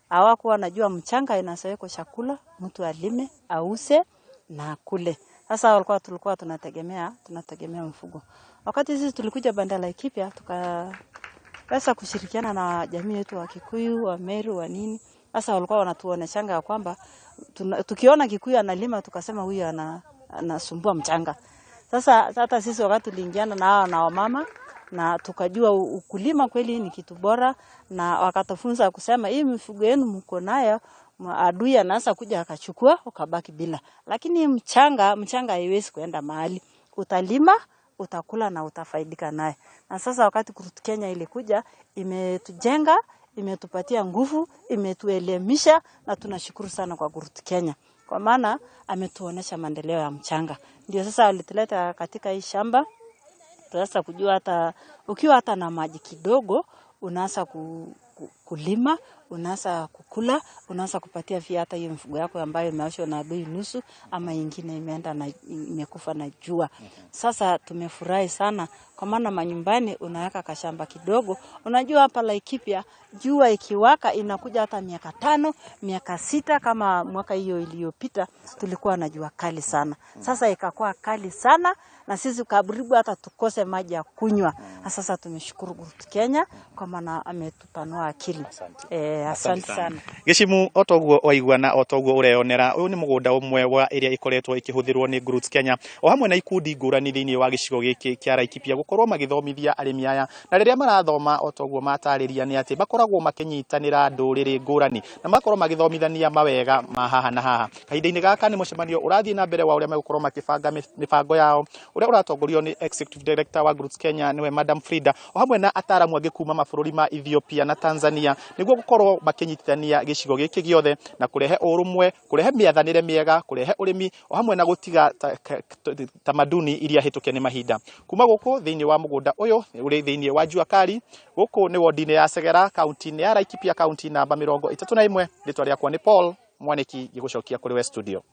Hawakuwa wanajua mchanga inasaweko chakula, mtu alime, ause na kule. Sasa tulikuwa tunategemea mfugo. Wakati sisi tulikuja banda la Laikipia tukaweza kushirikiana na jamii yetu wa Kikuyu, wa Meru, wa nini. Sasa walikuwa wanatuoneshanga ya kwamba tukiona Kikuyu analima tukasema huyu anasumbua mchanga. Sasa hata sisi wakati tuliingiana na hao na wamama na tukajua ukulima kweli ni kitu bora, na wakatufunza kusema hii mifugo yenu mko nayo, adui anaanza kuja akachukua ukabaki bila. Lakini mchanga haiwezi kuenda mahali. Utalima, utakula na utafaidika naye. Na sasa wakati Growth Kenya ilikuja, imetujenga, imetupatia nguvu, imetuelimisha, na tunashukuru sana kwa Growth Kenya. Kwa maana ametuonesha maendeleo ya mchanga. Ndio sasa alituleta katika hii shamba. Tuanza kujua hata ukiwa hata na maji kidogo unaanza kulima, unaanza kukula, unaanza kupatia pia hata hiyo mifugo yako ambayo imeoshwa na adui nusu ama ingine imeenda na imekufa na jua. Sasa tumefurahi sana kwa maana manyumbani unaweka kashamba kidogo. Unajua hapa Laikipia jua ikiwaka inakuja hata miaka 5, miaka 6. Kama mwaka hiyo iliyopita tulikuwa na jua kali sana. Sasa ikakuwa kali sana na sisi karibu hata tukose maji ya kunywa. Sasa tumeshukuru Growth Kenya kwa maana ametupanua akili. Asante sana.
Gĩcimu otoguo waigua na otoguo ũreyonera, ũyũ nĩ mũgũnda ũmwe wa ĩrĩa ĩkoretwo ĩkĩhũthĩrwo nĩ Growth Kenya o hamwe na ikundi ngũrani thĩinĩ wa gĩcigo gĩkĩ kĩa Laikipia gũkorwo magĩthomithia arĩmi aya, na rĩrĩa marathoma otoguo matarĩria nĩ atĩ makoragwo makĩnyitanĩra ndũrĩrĩ ngũrani na makorwo magĩthomithania mawega ma haha na haha. Kahinda-inĩ gaka nĩ mũcemanio ũrathiĩ na mbere wa ũrĩa megũkorwo makĩbanga mĩbango yao, ũrĩa ũratongorio nĩ Executive Director wa Growth Kenya nĩwe Madam Frida o hamwe na ataramu angĩ kuma mabũrũri ma Ethiopia na Tanzania. wonjoria nĩguo gũkorwo makĩnyitithania gĩcigo gĩkĩ gĩothe na kũrehe ũrũmwe, kũrehe mĩathanĩre mĩega, kũrehe ũrĩmi o hamwe na gũtiga tamaduni iria hĩtũke nĩ mahinda. Kuma gũkũ thĩinĩ wa mũgũnda ũyũ ũrĩ thĩinĩ wa Jua Kali, gũkũ nĩ wodi-inĩ ya Segera, kaunti-inĩ ya Laikipia, kaunti namba 31. Rĩtwa rĩakwa nĩ Paul Mwanĩki, ngĩgũcokia kũrĩ we studio.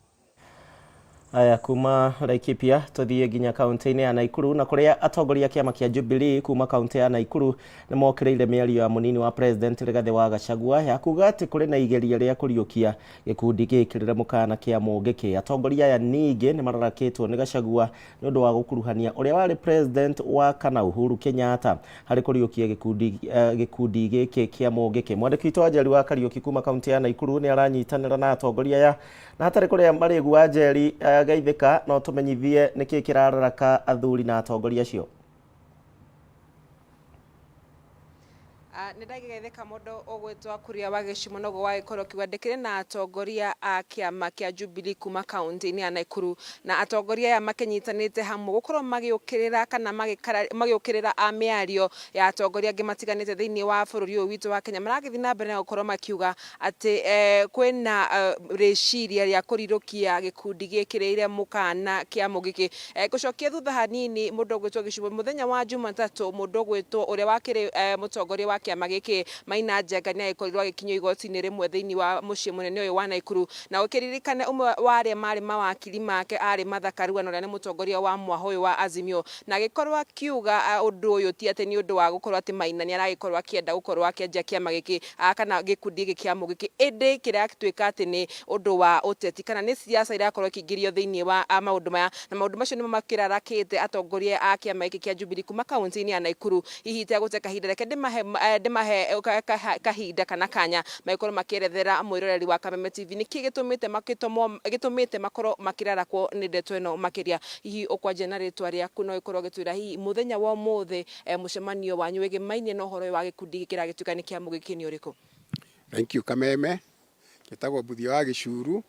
Aya kuma Laikipia tuthiĩ nginya kaunti-inĩ ya Naikuru na kũrĩa atongoria a kĩama kĩa Jubilee kuma kaunti ya Naikuru nĩ mokĩrĩire mĩario ya mũnini wa president Rigathĩ wa Gachagua ya kuga atĩ kũrĩ na igeria rĩa kũriũkia gĩkundi gĩkĩrĩre mũkana kĩa Mũngĩkĩ. Atongoria aya ningĩ nĩ mararakĩtwo nĩ Gachagua nĩ ũndũ wa gũkuruhania ũrĩa warĩ president wa kana Uhuru Kenyatta harĩ kũriũkia gĩkundi gĩkundi gĩkĩ kĩa Mũngĩkĩ. Mwandĩki witũ Wanjeri wa Kariũki kuma kaunti ya Naikuru nĩ aranyitanĩra na atongoria aya na hatarĩ kũrĩa marĩgu. Wanjeri, geithĩka no tũmenyithie nĩkĩ kĩrararaka athuri na atongoria acio.
Nĩ ndagĩgeithĩka mũndũ ũgwĩtwo Kuria wa Gĩcimo noguo wagĩkorwo ũkiuga ndĩkĩrĩ na atongoria a kĩama kĩa Jubilee kuma kaunti-inĩ ya Nakuru, na atongoria aya makĩnyitanĩte hamwe gũkorwo magĩũkĩrĩra kana magĩũkĩrĩra a mĩario ya atongoria angĩ matiganĩte thĩinĩ wa bũrũri ũyũ witũ wa Kenya. Maragĩthiĩ na mbere na gũkorwo makiuga atĩ kwĩna rĩciria rĩa kũrirũkia gĩkundi gĩkĩrĩire mũkana kĩa Mũgĩkĩ. Ngũcokia thutha hanini mũndũ ũgwĩtwo Gĩcumũ, mũthenya wa Jumatatũ mũndũ ũgwĩtwo ũrĩa wakĩrĩ mũtongoria wa kĩama gĩkĩ Maina Njenga nĩ agĩkorirwo agĩkinyio igoti-inĩ rĩmwe thĩinĩ wa mũciĩ mũnene ũyũ wa Naikuru, na ũkĩririkane ũmwe wa arĩa marĩ mawakiri make arĩ Martha Karua na ũrĩa nĩ mũtongoria wa mwaha ũyũ wa Azimio, na agĩkorwo akiuga ũndũ ũyũ ti atĩ nĩ ũndũ wa gũkorwo atĩ Maina nĩ aragĩkorwo akĩenda gũkorwo akĩanjia kĩama gĩkĩ kana gĩkundi gĩkĩ kĩa Mũgĩkĩ, ĩndĩ kĩratuĩka atĩ nĩ ũndũ wa ũteti kana nĩ siasa irakorwo ikĩingĩrio thĩinĩ wa maũndũ maya, na maũndũ macio nĩmo makĩrarakĩte atongoria a kĩama gĩkĩ kĩa Jubilee kuma kaunti-inĩ ya Naikuru. Hihi itegũte kahinda, reke ndĩmahe kahinda kana kanya magĩkorwo makĩerethera mwĩroreri wa Kameme TV nĩkĩ gĩtũmĩte makĩtũmwo gĩtũmĩte makorwo makĩrarakwo nĩ ndeto ĩno makĩria. Hihi ũkwanjia na rĩtwa rĩaku no ũkorwo ũgĩtwĩra hihi mũthenya wa ũmũthĩ mũcemanio wanyu wĩgĩmainie na ũhoro ũyũ wa gĩkundi gĩkĩ kĩragĩtuĩka nĩ kĩa Mũgĩkĩ nĩ ũrĩkũ?
Thank you Kameme. Njĩtagwo Mbuthia wa Gĩcuru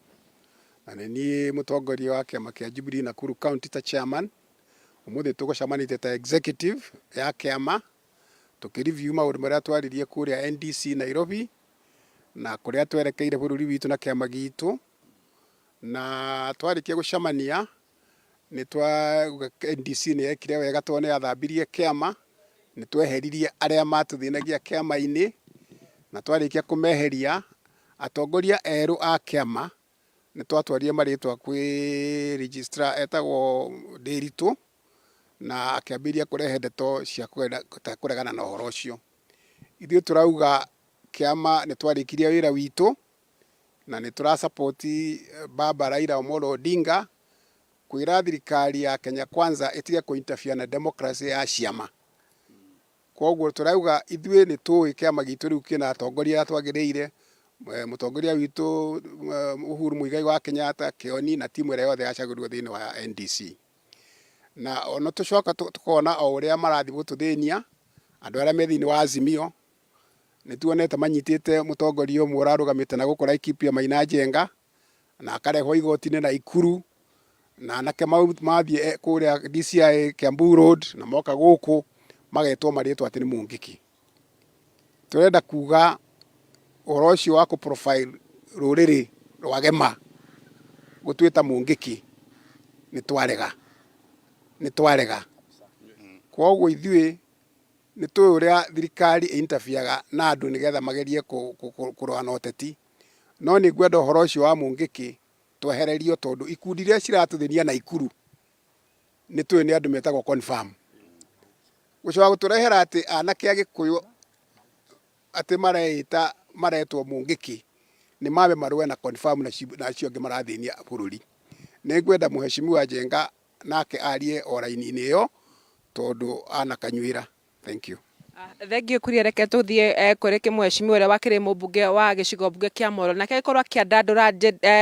na nĩ niĩ mũtongoria wa kĩama kĩa Jubilee Nakuru County ta chairman. Ũmũthĩ tũgũcemanĩtie ta executive ya kĩama tũkĩ review maũndũ marĩa twaririe kũrĩa NDC Nairobi na kũrĩa twerekeire bũrũri witũ na kĩama gitũ. Na twarĩkia gũcemania nĩ twa NDC nĩ yekire wega tondũ nĩ yathambirie kĩama, nĩ tweheririe arĩa matũthĩnagia kĩama-inĩ, na twarĩkia kũmeheria, atongoria erũ a kĩama nĩ twatwarire marĩtwa kwĩ registrar etagwo Ndĩritũ, na akĩambĩrĩria kũrehe ndeto cia kũregana na ũhoro ũcio. Ithuĩ tũrauga kĩama nĩ twarĩkirie wĩra witũ, na nĩ tũra support baba Raila Amolo Odinga kwĩra thirikari ya Kenya Kwanza ĩtige kũ interfere na democracy ya ciama. Koguo tũrauga ithuĩ nĩ tũĩ kĩama gitũ rĩu kĩna atongoria arĩa twagĩrĩire, mũtongoria witũ Uhuru Muigai wa Kenyatta, Kĩoni na timu ĩrĩa yothe yacagũrirwo thĩinĩ wa NDC. Na ona tũcoka tũkona o ũrĩa marathiĩ gũtũthĩnia andũ arĩa me thĩinĩ wa Azimio, nĩ tuonete manyitĩte mũtongoria ũmwe ũrarũgamĩte na gũkũ Laikipia Maina Njenga, na akarehwo igoti-inĩ Naikuru, na anake mathiĩ kũrĩa DCI Kiambu Road na moka gũkũ magetwo marĩtwa atĩ nĩ Mũngĩkĩ. Tũrenda kuga ũhoro ũcio wa kũ profile rũrĩrĩ rwa Gema gũtwĩta Mũngĩkĩ nĩ twarega, nĩ twarega. Koguo ithuĩ nĩ tũĩ ũrĩa thirikari ĩ interfere na andũ nĩgetha magerie kũrũa na ũteti, no nĩ ngwenda ũhoro ũcio wa Mũngĩkĩ twehererio tondũ ikundi iria ciratũthĩnia Naikuru nĩ tũĩ nĩ andũ metagwo confirm. Gũcoka gũtũrehera atĩ anake a Gĩkũyũ atĩ mareĩta maretwo Mũngĩkĩ nĩ mambe marũe na confirm na acio angĩ marathĩnia bũrũri. Nĩ ngwenda Mheshimiwa Njenga nake arie o raini-inĩ ĩyo tondũ anakanyuĩra. Thank you.
Thengiũ Kuria, reke tũthiĩ kũrĩ kĩmwecimiwa ũrĩa wakĩrĩ mũmbunge wa gĩcigo mbunge kĩa Molo, nake agĩkorwo akĩandandũra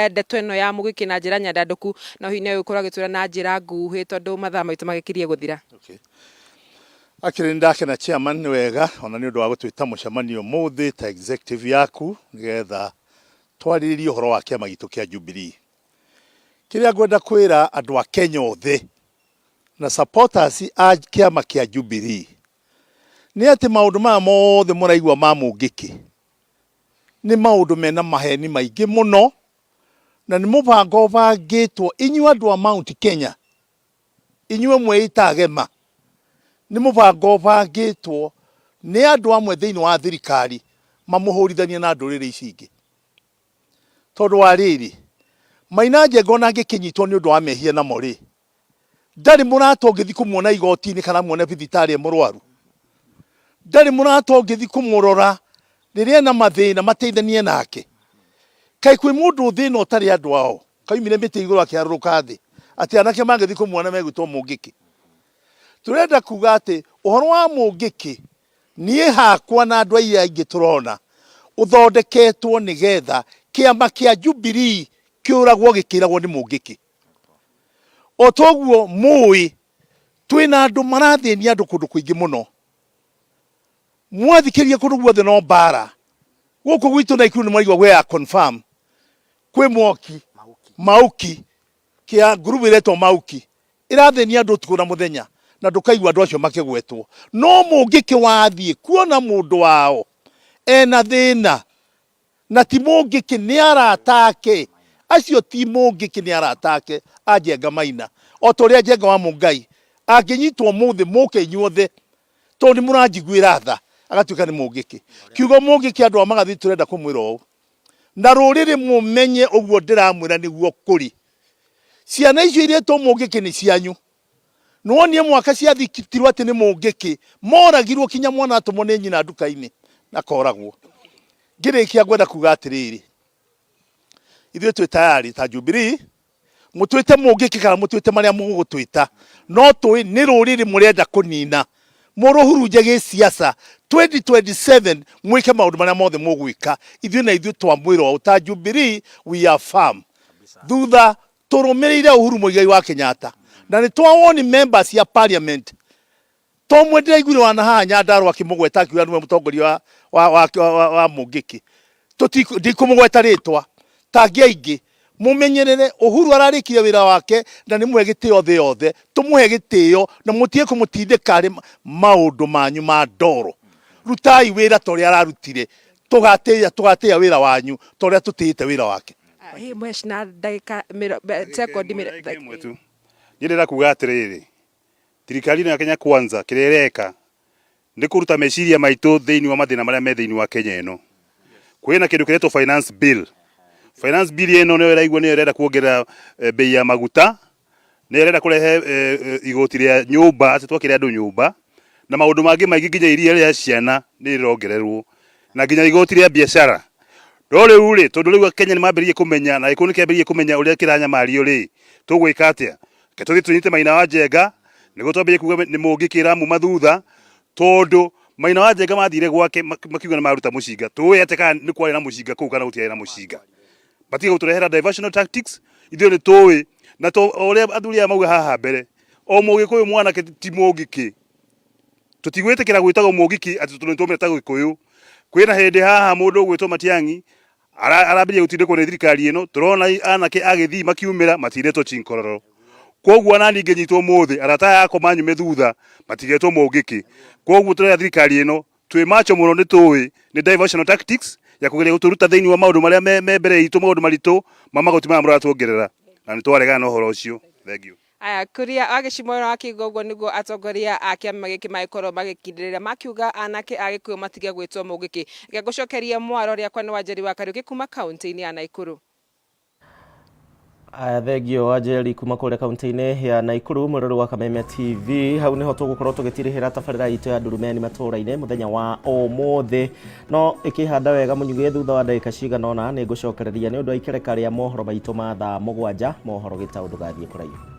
ndeto ĩno ya Mũgĩkĩ na njĩra nyandandũku, no hihi nĩ egũkorwo agĩtwĩra na njĩra nguhĩ tondũ mathaa maitũ magĩkirie gũthira.
Okay. Actually nĩ ndakena chairman, nĩ wega ona nĩ ũndũ wa gũtwĩta mũcemanio ũmũthĩ ta executive yaku nĩgetha twarĩrĩrie ũhoro wa kĩama gitũ kĩa Jubilee. Kĩrĩa ngwenda kwĩra andũ a Kenya othe na supporters a kĩama kĩa Jubilee nĩ atĩ maũndũ maya mothe mũraigua ma Mũngĩkĩ Nĩ maũndũ mena maheni maingĩ mũno, na nĩ mũbango ũbangĩtwo inyuĩ andũ a Mount Kenya, inyuĩ mwĩĩta agema, nĩ mũbango ũbangĩtwo nĩ andũ amwe thĩinĩ wa thirikari mamũhũrithanie na ndũrĩrĩ ici ingĩ. Tondũ wa rĩrĩ, Maina Njenga ona angĩkĩnyitwo nĩ ũndũ wa mehia namo rĩ, Ndarĩ mũrata ũngĩthiĩ kũmuona igoti-inĩ kana amuone thibitarĩ e mũrwaru. Ndarĩ mũrata ũngĩthiĩ kũmũrora rĩrĩa ena mathĩna mateithanie nake. Kaĩ kwĩ mũndũ thĩ ĩno ũtarĩ andũ ao? Kaumire mĩtĩ igũrũ akĩharũrũka thĩ atĩ anake mangĩthiĩ kũmuona megwĩtwo mũngĩkĩ. Tũrenda kuga atĩ ũhoro wa mũngĩkĩ niĩ hakwa na andũ aria aingĩ tũrona ũthondeketwo nĩgetha kĩama kĩa Jubilee kĩũragwo gĩkĩragwo nĩ mũngĩkĩ. O ta ũguo mũĩ, twĩ na andũ marathĩnia andũ kũndũ kũingĩ mũno. Mwathikĩrĩria kũndũ guothe no mbara. Gũkũ gwitũ Naikuru nĩ mwaigua gwĩ ya confirm kwĩ mwoki mauki kĩa ngurubu ĩretwo mauki ĩrathĩnia andũ ũtukũ na mũthenya na ndũkaigua andũ acio makĩgwetwo. No mũngĩkĩ wathiĩ kuona mũndũ wao ena thĩna Na ti Mũngĩkĩ nĩ arata ake, acio ti Mũngĩkĩ nĩ arata ake a Njenga Maina. O ta ũrĩa Njenga wa Mũngai angĩnyitwo ũmũthĩ mũke inyuothe tondũ nĩ mũranjiguĩra tha agatuĩka nĩ Mũngĩkĩ. Kiugo Mũngĩkĩ andũ a Magathĩ tũrenda kũmwĩra ũũ na rũrĩrĩ mũmenye ũguo ndĩramwĩra nĩguo kũrĩ. Ciana icio iretwo Mũngĩkĩ nĩ cianyu. Nĩwonire mwaka ciathikitirwo atĩ nĩ mũngĩkĩ moragirwo kinya mwana atũmwo nĩ nyina nduka-inĩ na koragwo. Ngĩrĩkia ngwenda kuga atĩrĩrĩ, ithuĩ twĩ tayari ta Jubilee, mũtwĩte mũngĩkĩ kana mũtwĩte marĩa mũgũtwĩta, no tũĩ nĩ rũrĩrĩ mũrenda kũnina, mũrũhurunje gĩsiasa 2027 mwĩke maũndũ marĩa mothe mũgwĩka, ithuĩ na ithuĩ twamwĩra ũũ ta Jubilee we are firm. Thutha Tũrũmĩrĩire Uhuru Muigai wa Kenyatta na nĩ twawoni members cia parliament to ũmwe ndĩraiguire wana haha Nyandarua akĩmũgweta akiuga nĩwe mũtongoria wa, wa, wa, wa, wa Mũngĩkĩ. Tũtiku- Ndikũmũgweta rĩtwa tangĩ aingĩ mũmenyerere Uhuru ararĩkirie wĩra wake na nĩ mũhe gĩtĩo thĩ yothe tũmũhe gĩtĩo na mũtige kũmũtindĩka harĩ maũndũ manyu ma ndoro rutai wĩra ta ũrĩa ararutire tũgatĩĩa tũgatĩĩa wĩra wanyu ta ũrĩa tũtĩĩte wĩra wake.
Hi mwesh na ndagĩka sekondi
ĩmwe tu. Niĩ ndĩrenda kuga atĩrĩrĩ, thirikari ĩno ya Kenya Kwanza kĩrĩa ĩreka nĩ kũruta meciria maitũ thĩinĩ wa mathĩna marĩa me thĩinĩ wa Kenya ĩno. Kwĩna kĩndũ kĩretwo finance bill. Finance bill ĩno nĩyo ĩraigua nĩyo ĩrenda kuongerera bei ya maguta, nĩyo ĩrenda kũrehe igoti rĩa nyũmba atĩ twakĩre andũ nyũmba na maũndũ mangĩ maingĩ nginya iria rĩa ciana nĩ rĩrongererwo na nginya igoti rĩa biacara. No rĩu rĩ, tondũ rĩu Kenya nĩ mambĩrĩirie kũmenya na Gĩkũyũ nĩ kĩambĩrĩirie kũmenya ũrĩa kĩranyamario rĩ, tũgwĩka atĩa? Reke tũthiĩ tũnyite Maina wa Njenga nĩguo twambĩrĩrie kuga nĩ mũngĩkĩ ĩramuma thutha tondũ Maina wa Njenga mathire gwake makiuga nĩ maruta mũcinga. Tũĩ atĩa kana nĩ kwarĩ na mũcinga kũu kana gũtiarĩ na mũcinga? Matige gũtũrehera diversional tactics, ithuĩ nĩ tũĩ na to ũrĩa athuri aya mauga haha mbere, o mũgĩkũyũ mwanake ti mũngĩkĩ. Tũtigwĩtĩkĩra gwĩtagwo mũngĩkĩ atĩ tondũ nĩ twaumĩra Gĩkũyũ. Kwĩna hĩndĩ haha mũndũ ũgwĩtwo Matiang'i arambĩrĩria gũtindĩkwo nĩ thirikari ĩno, tũrona anake a Gĩthii makiumĩra matiretwo chinkororo. Koguo ona niĩ ingĩnyitwo ũmũthĩ arata aya akwa manyume thutha matigetwo mũngĩkĩ. Koguo tũrera thirikari ĩno twĩ macho mũno nĩ tũĩ nĩ diversional tactics ya kũgeria gũtũruta thĩinĩ wa maũndũ marĩa me mbere itũ maũndũ maritũ ma magoti maya mũratuongerera na nĩ twaregana na ũhoro ũcio. Thengiũ.
Aya Kuria wa Gĩcimoyo akiuga ũguo nĩguo atongoria a kĩama gĩkĩ magĩkorwo magĩkindĩrĩra makiuga anake a Gĩkũyũ matige gwĩtwo mũngĩkĩ. Reke ngũcokerie mwaro rĩakwa nĩ Wanjeri wa Kariũki kuma kaũntĩ-inĩ ya Naikuru.
Aya thengio Wanjeri kuma kũrĩa kaunti-inĩ ya Naikuru mwĩrori wa Kameme TV hau nĩho tũgũkorwo tũgĩtirihĩra tabarĩra itũ ya Ndurumeni matũũra-inĩ mũthenya wa ũmũthĩ no ĩkĩhanda wega mũnyugĩ thutha wa ndagĩka cigana ũna nĩ ngũcokereria nĩ ũndũ wa ikereka rĩa mohoro maitũ ma thaa mũgwanja mohoro gĩtaũ ndũgathiĩ kũraihu.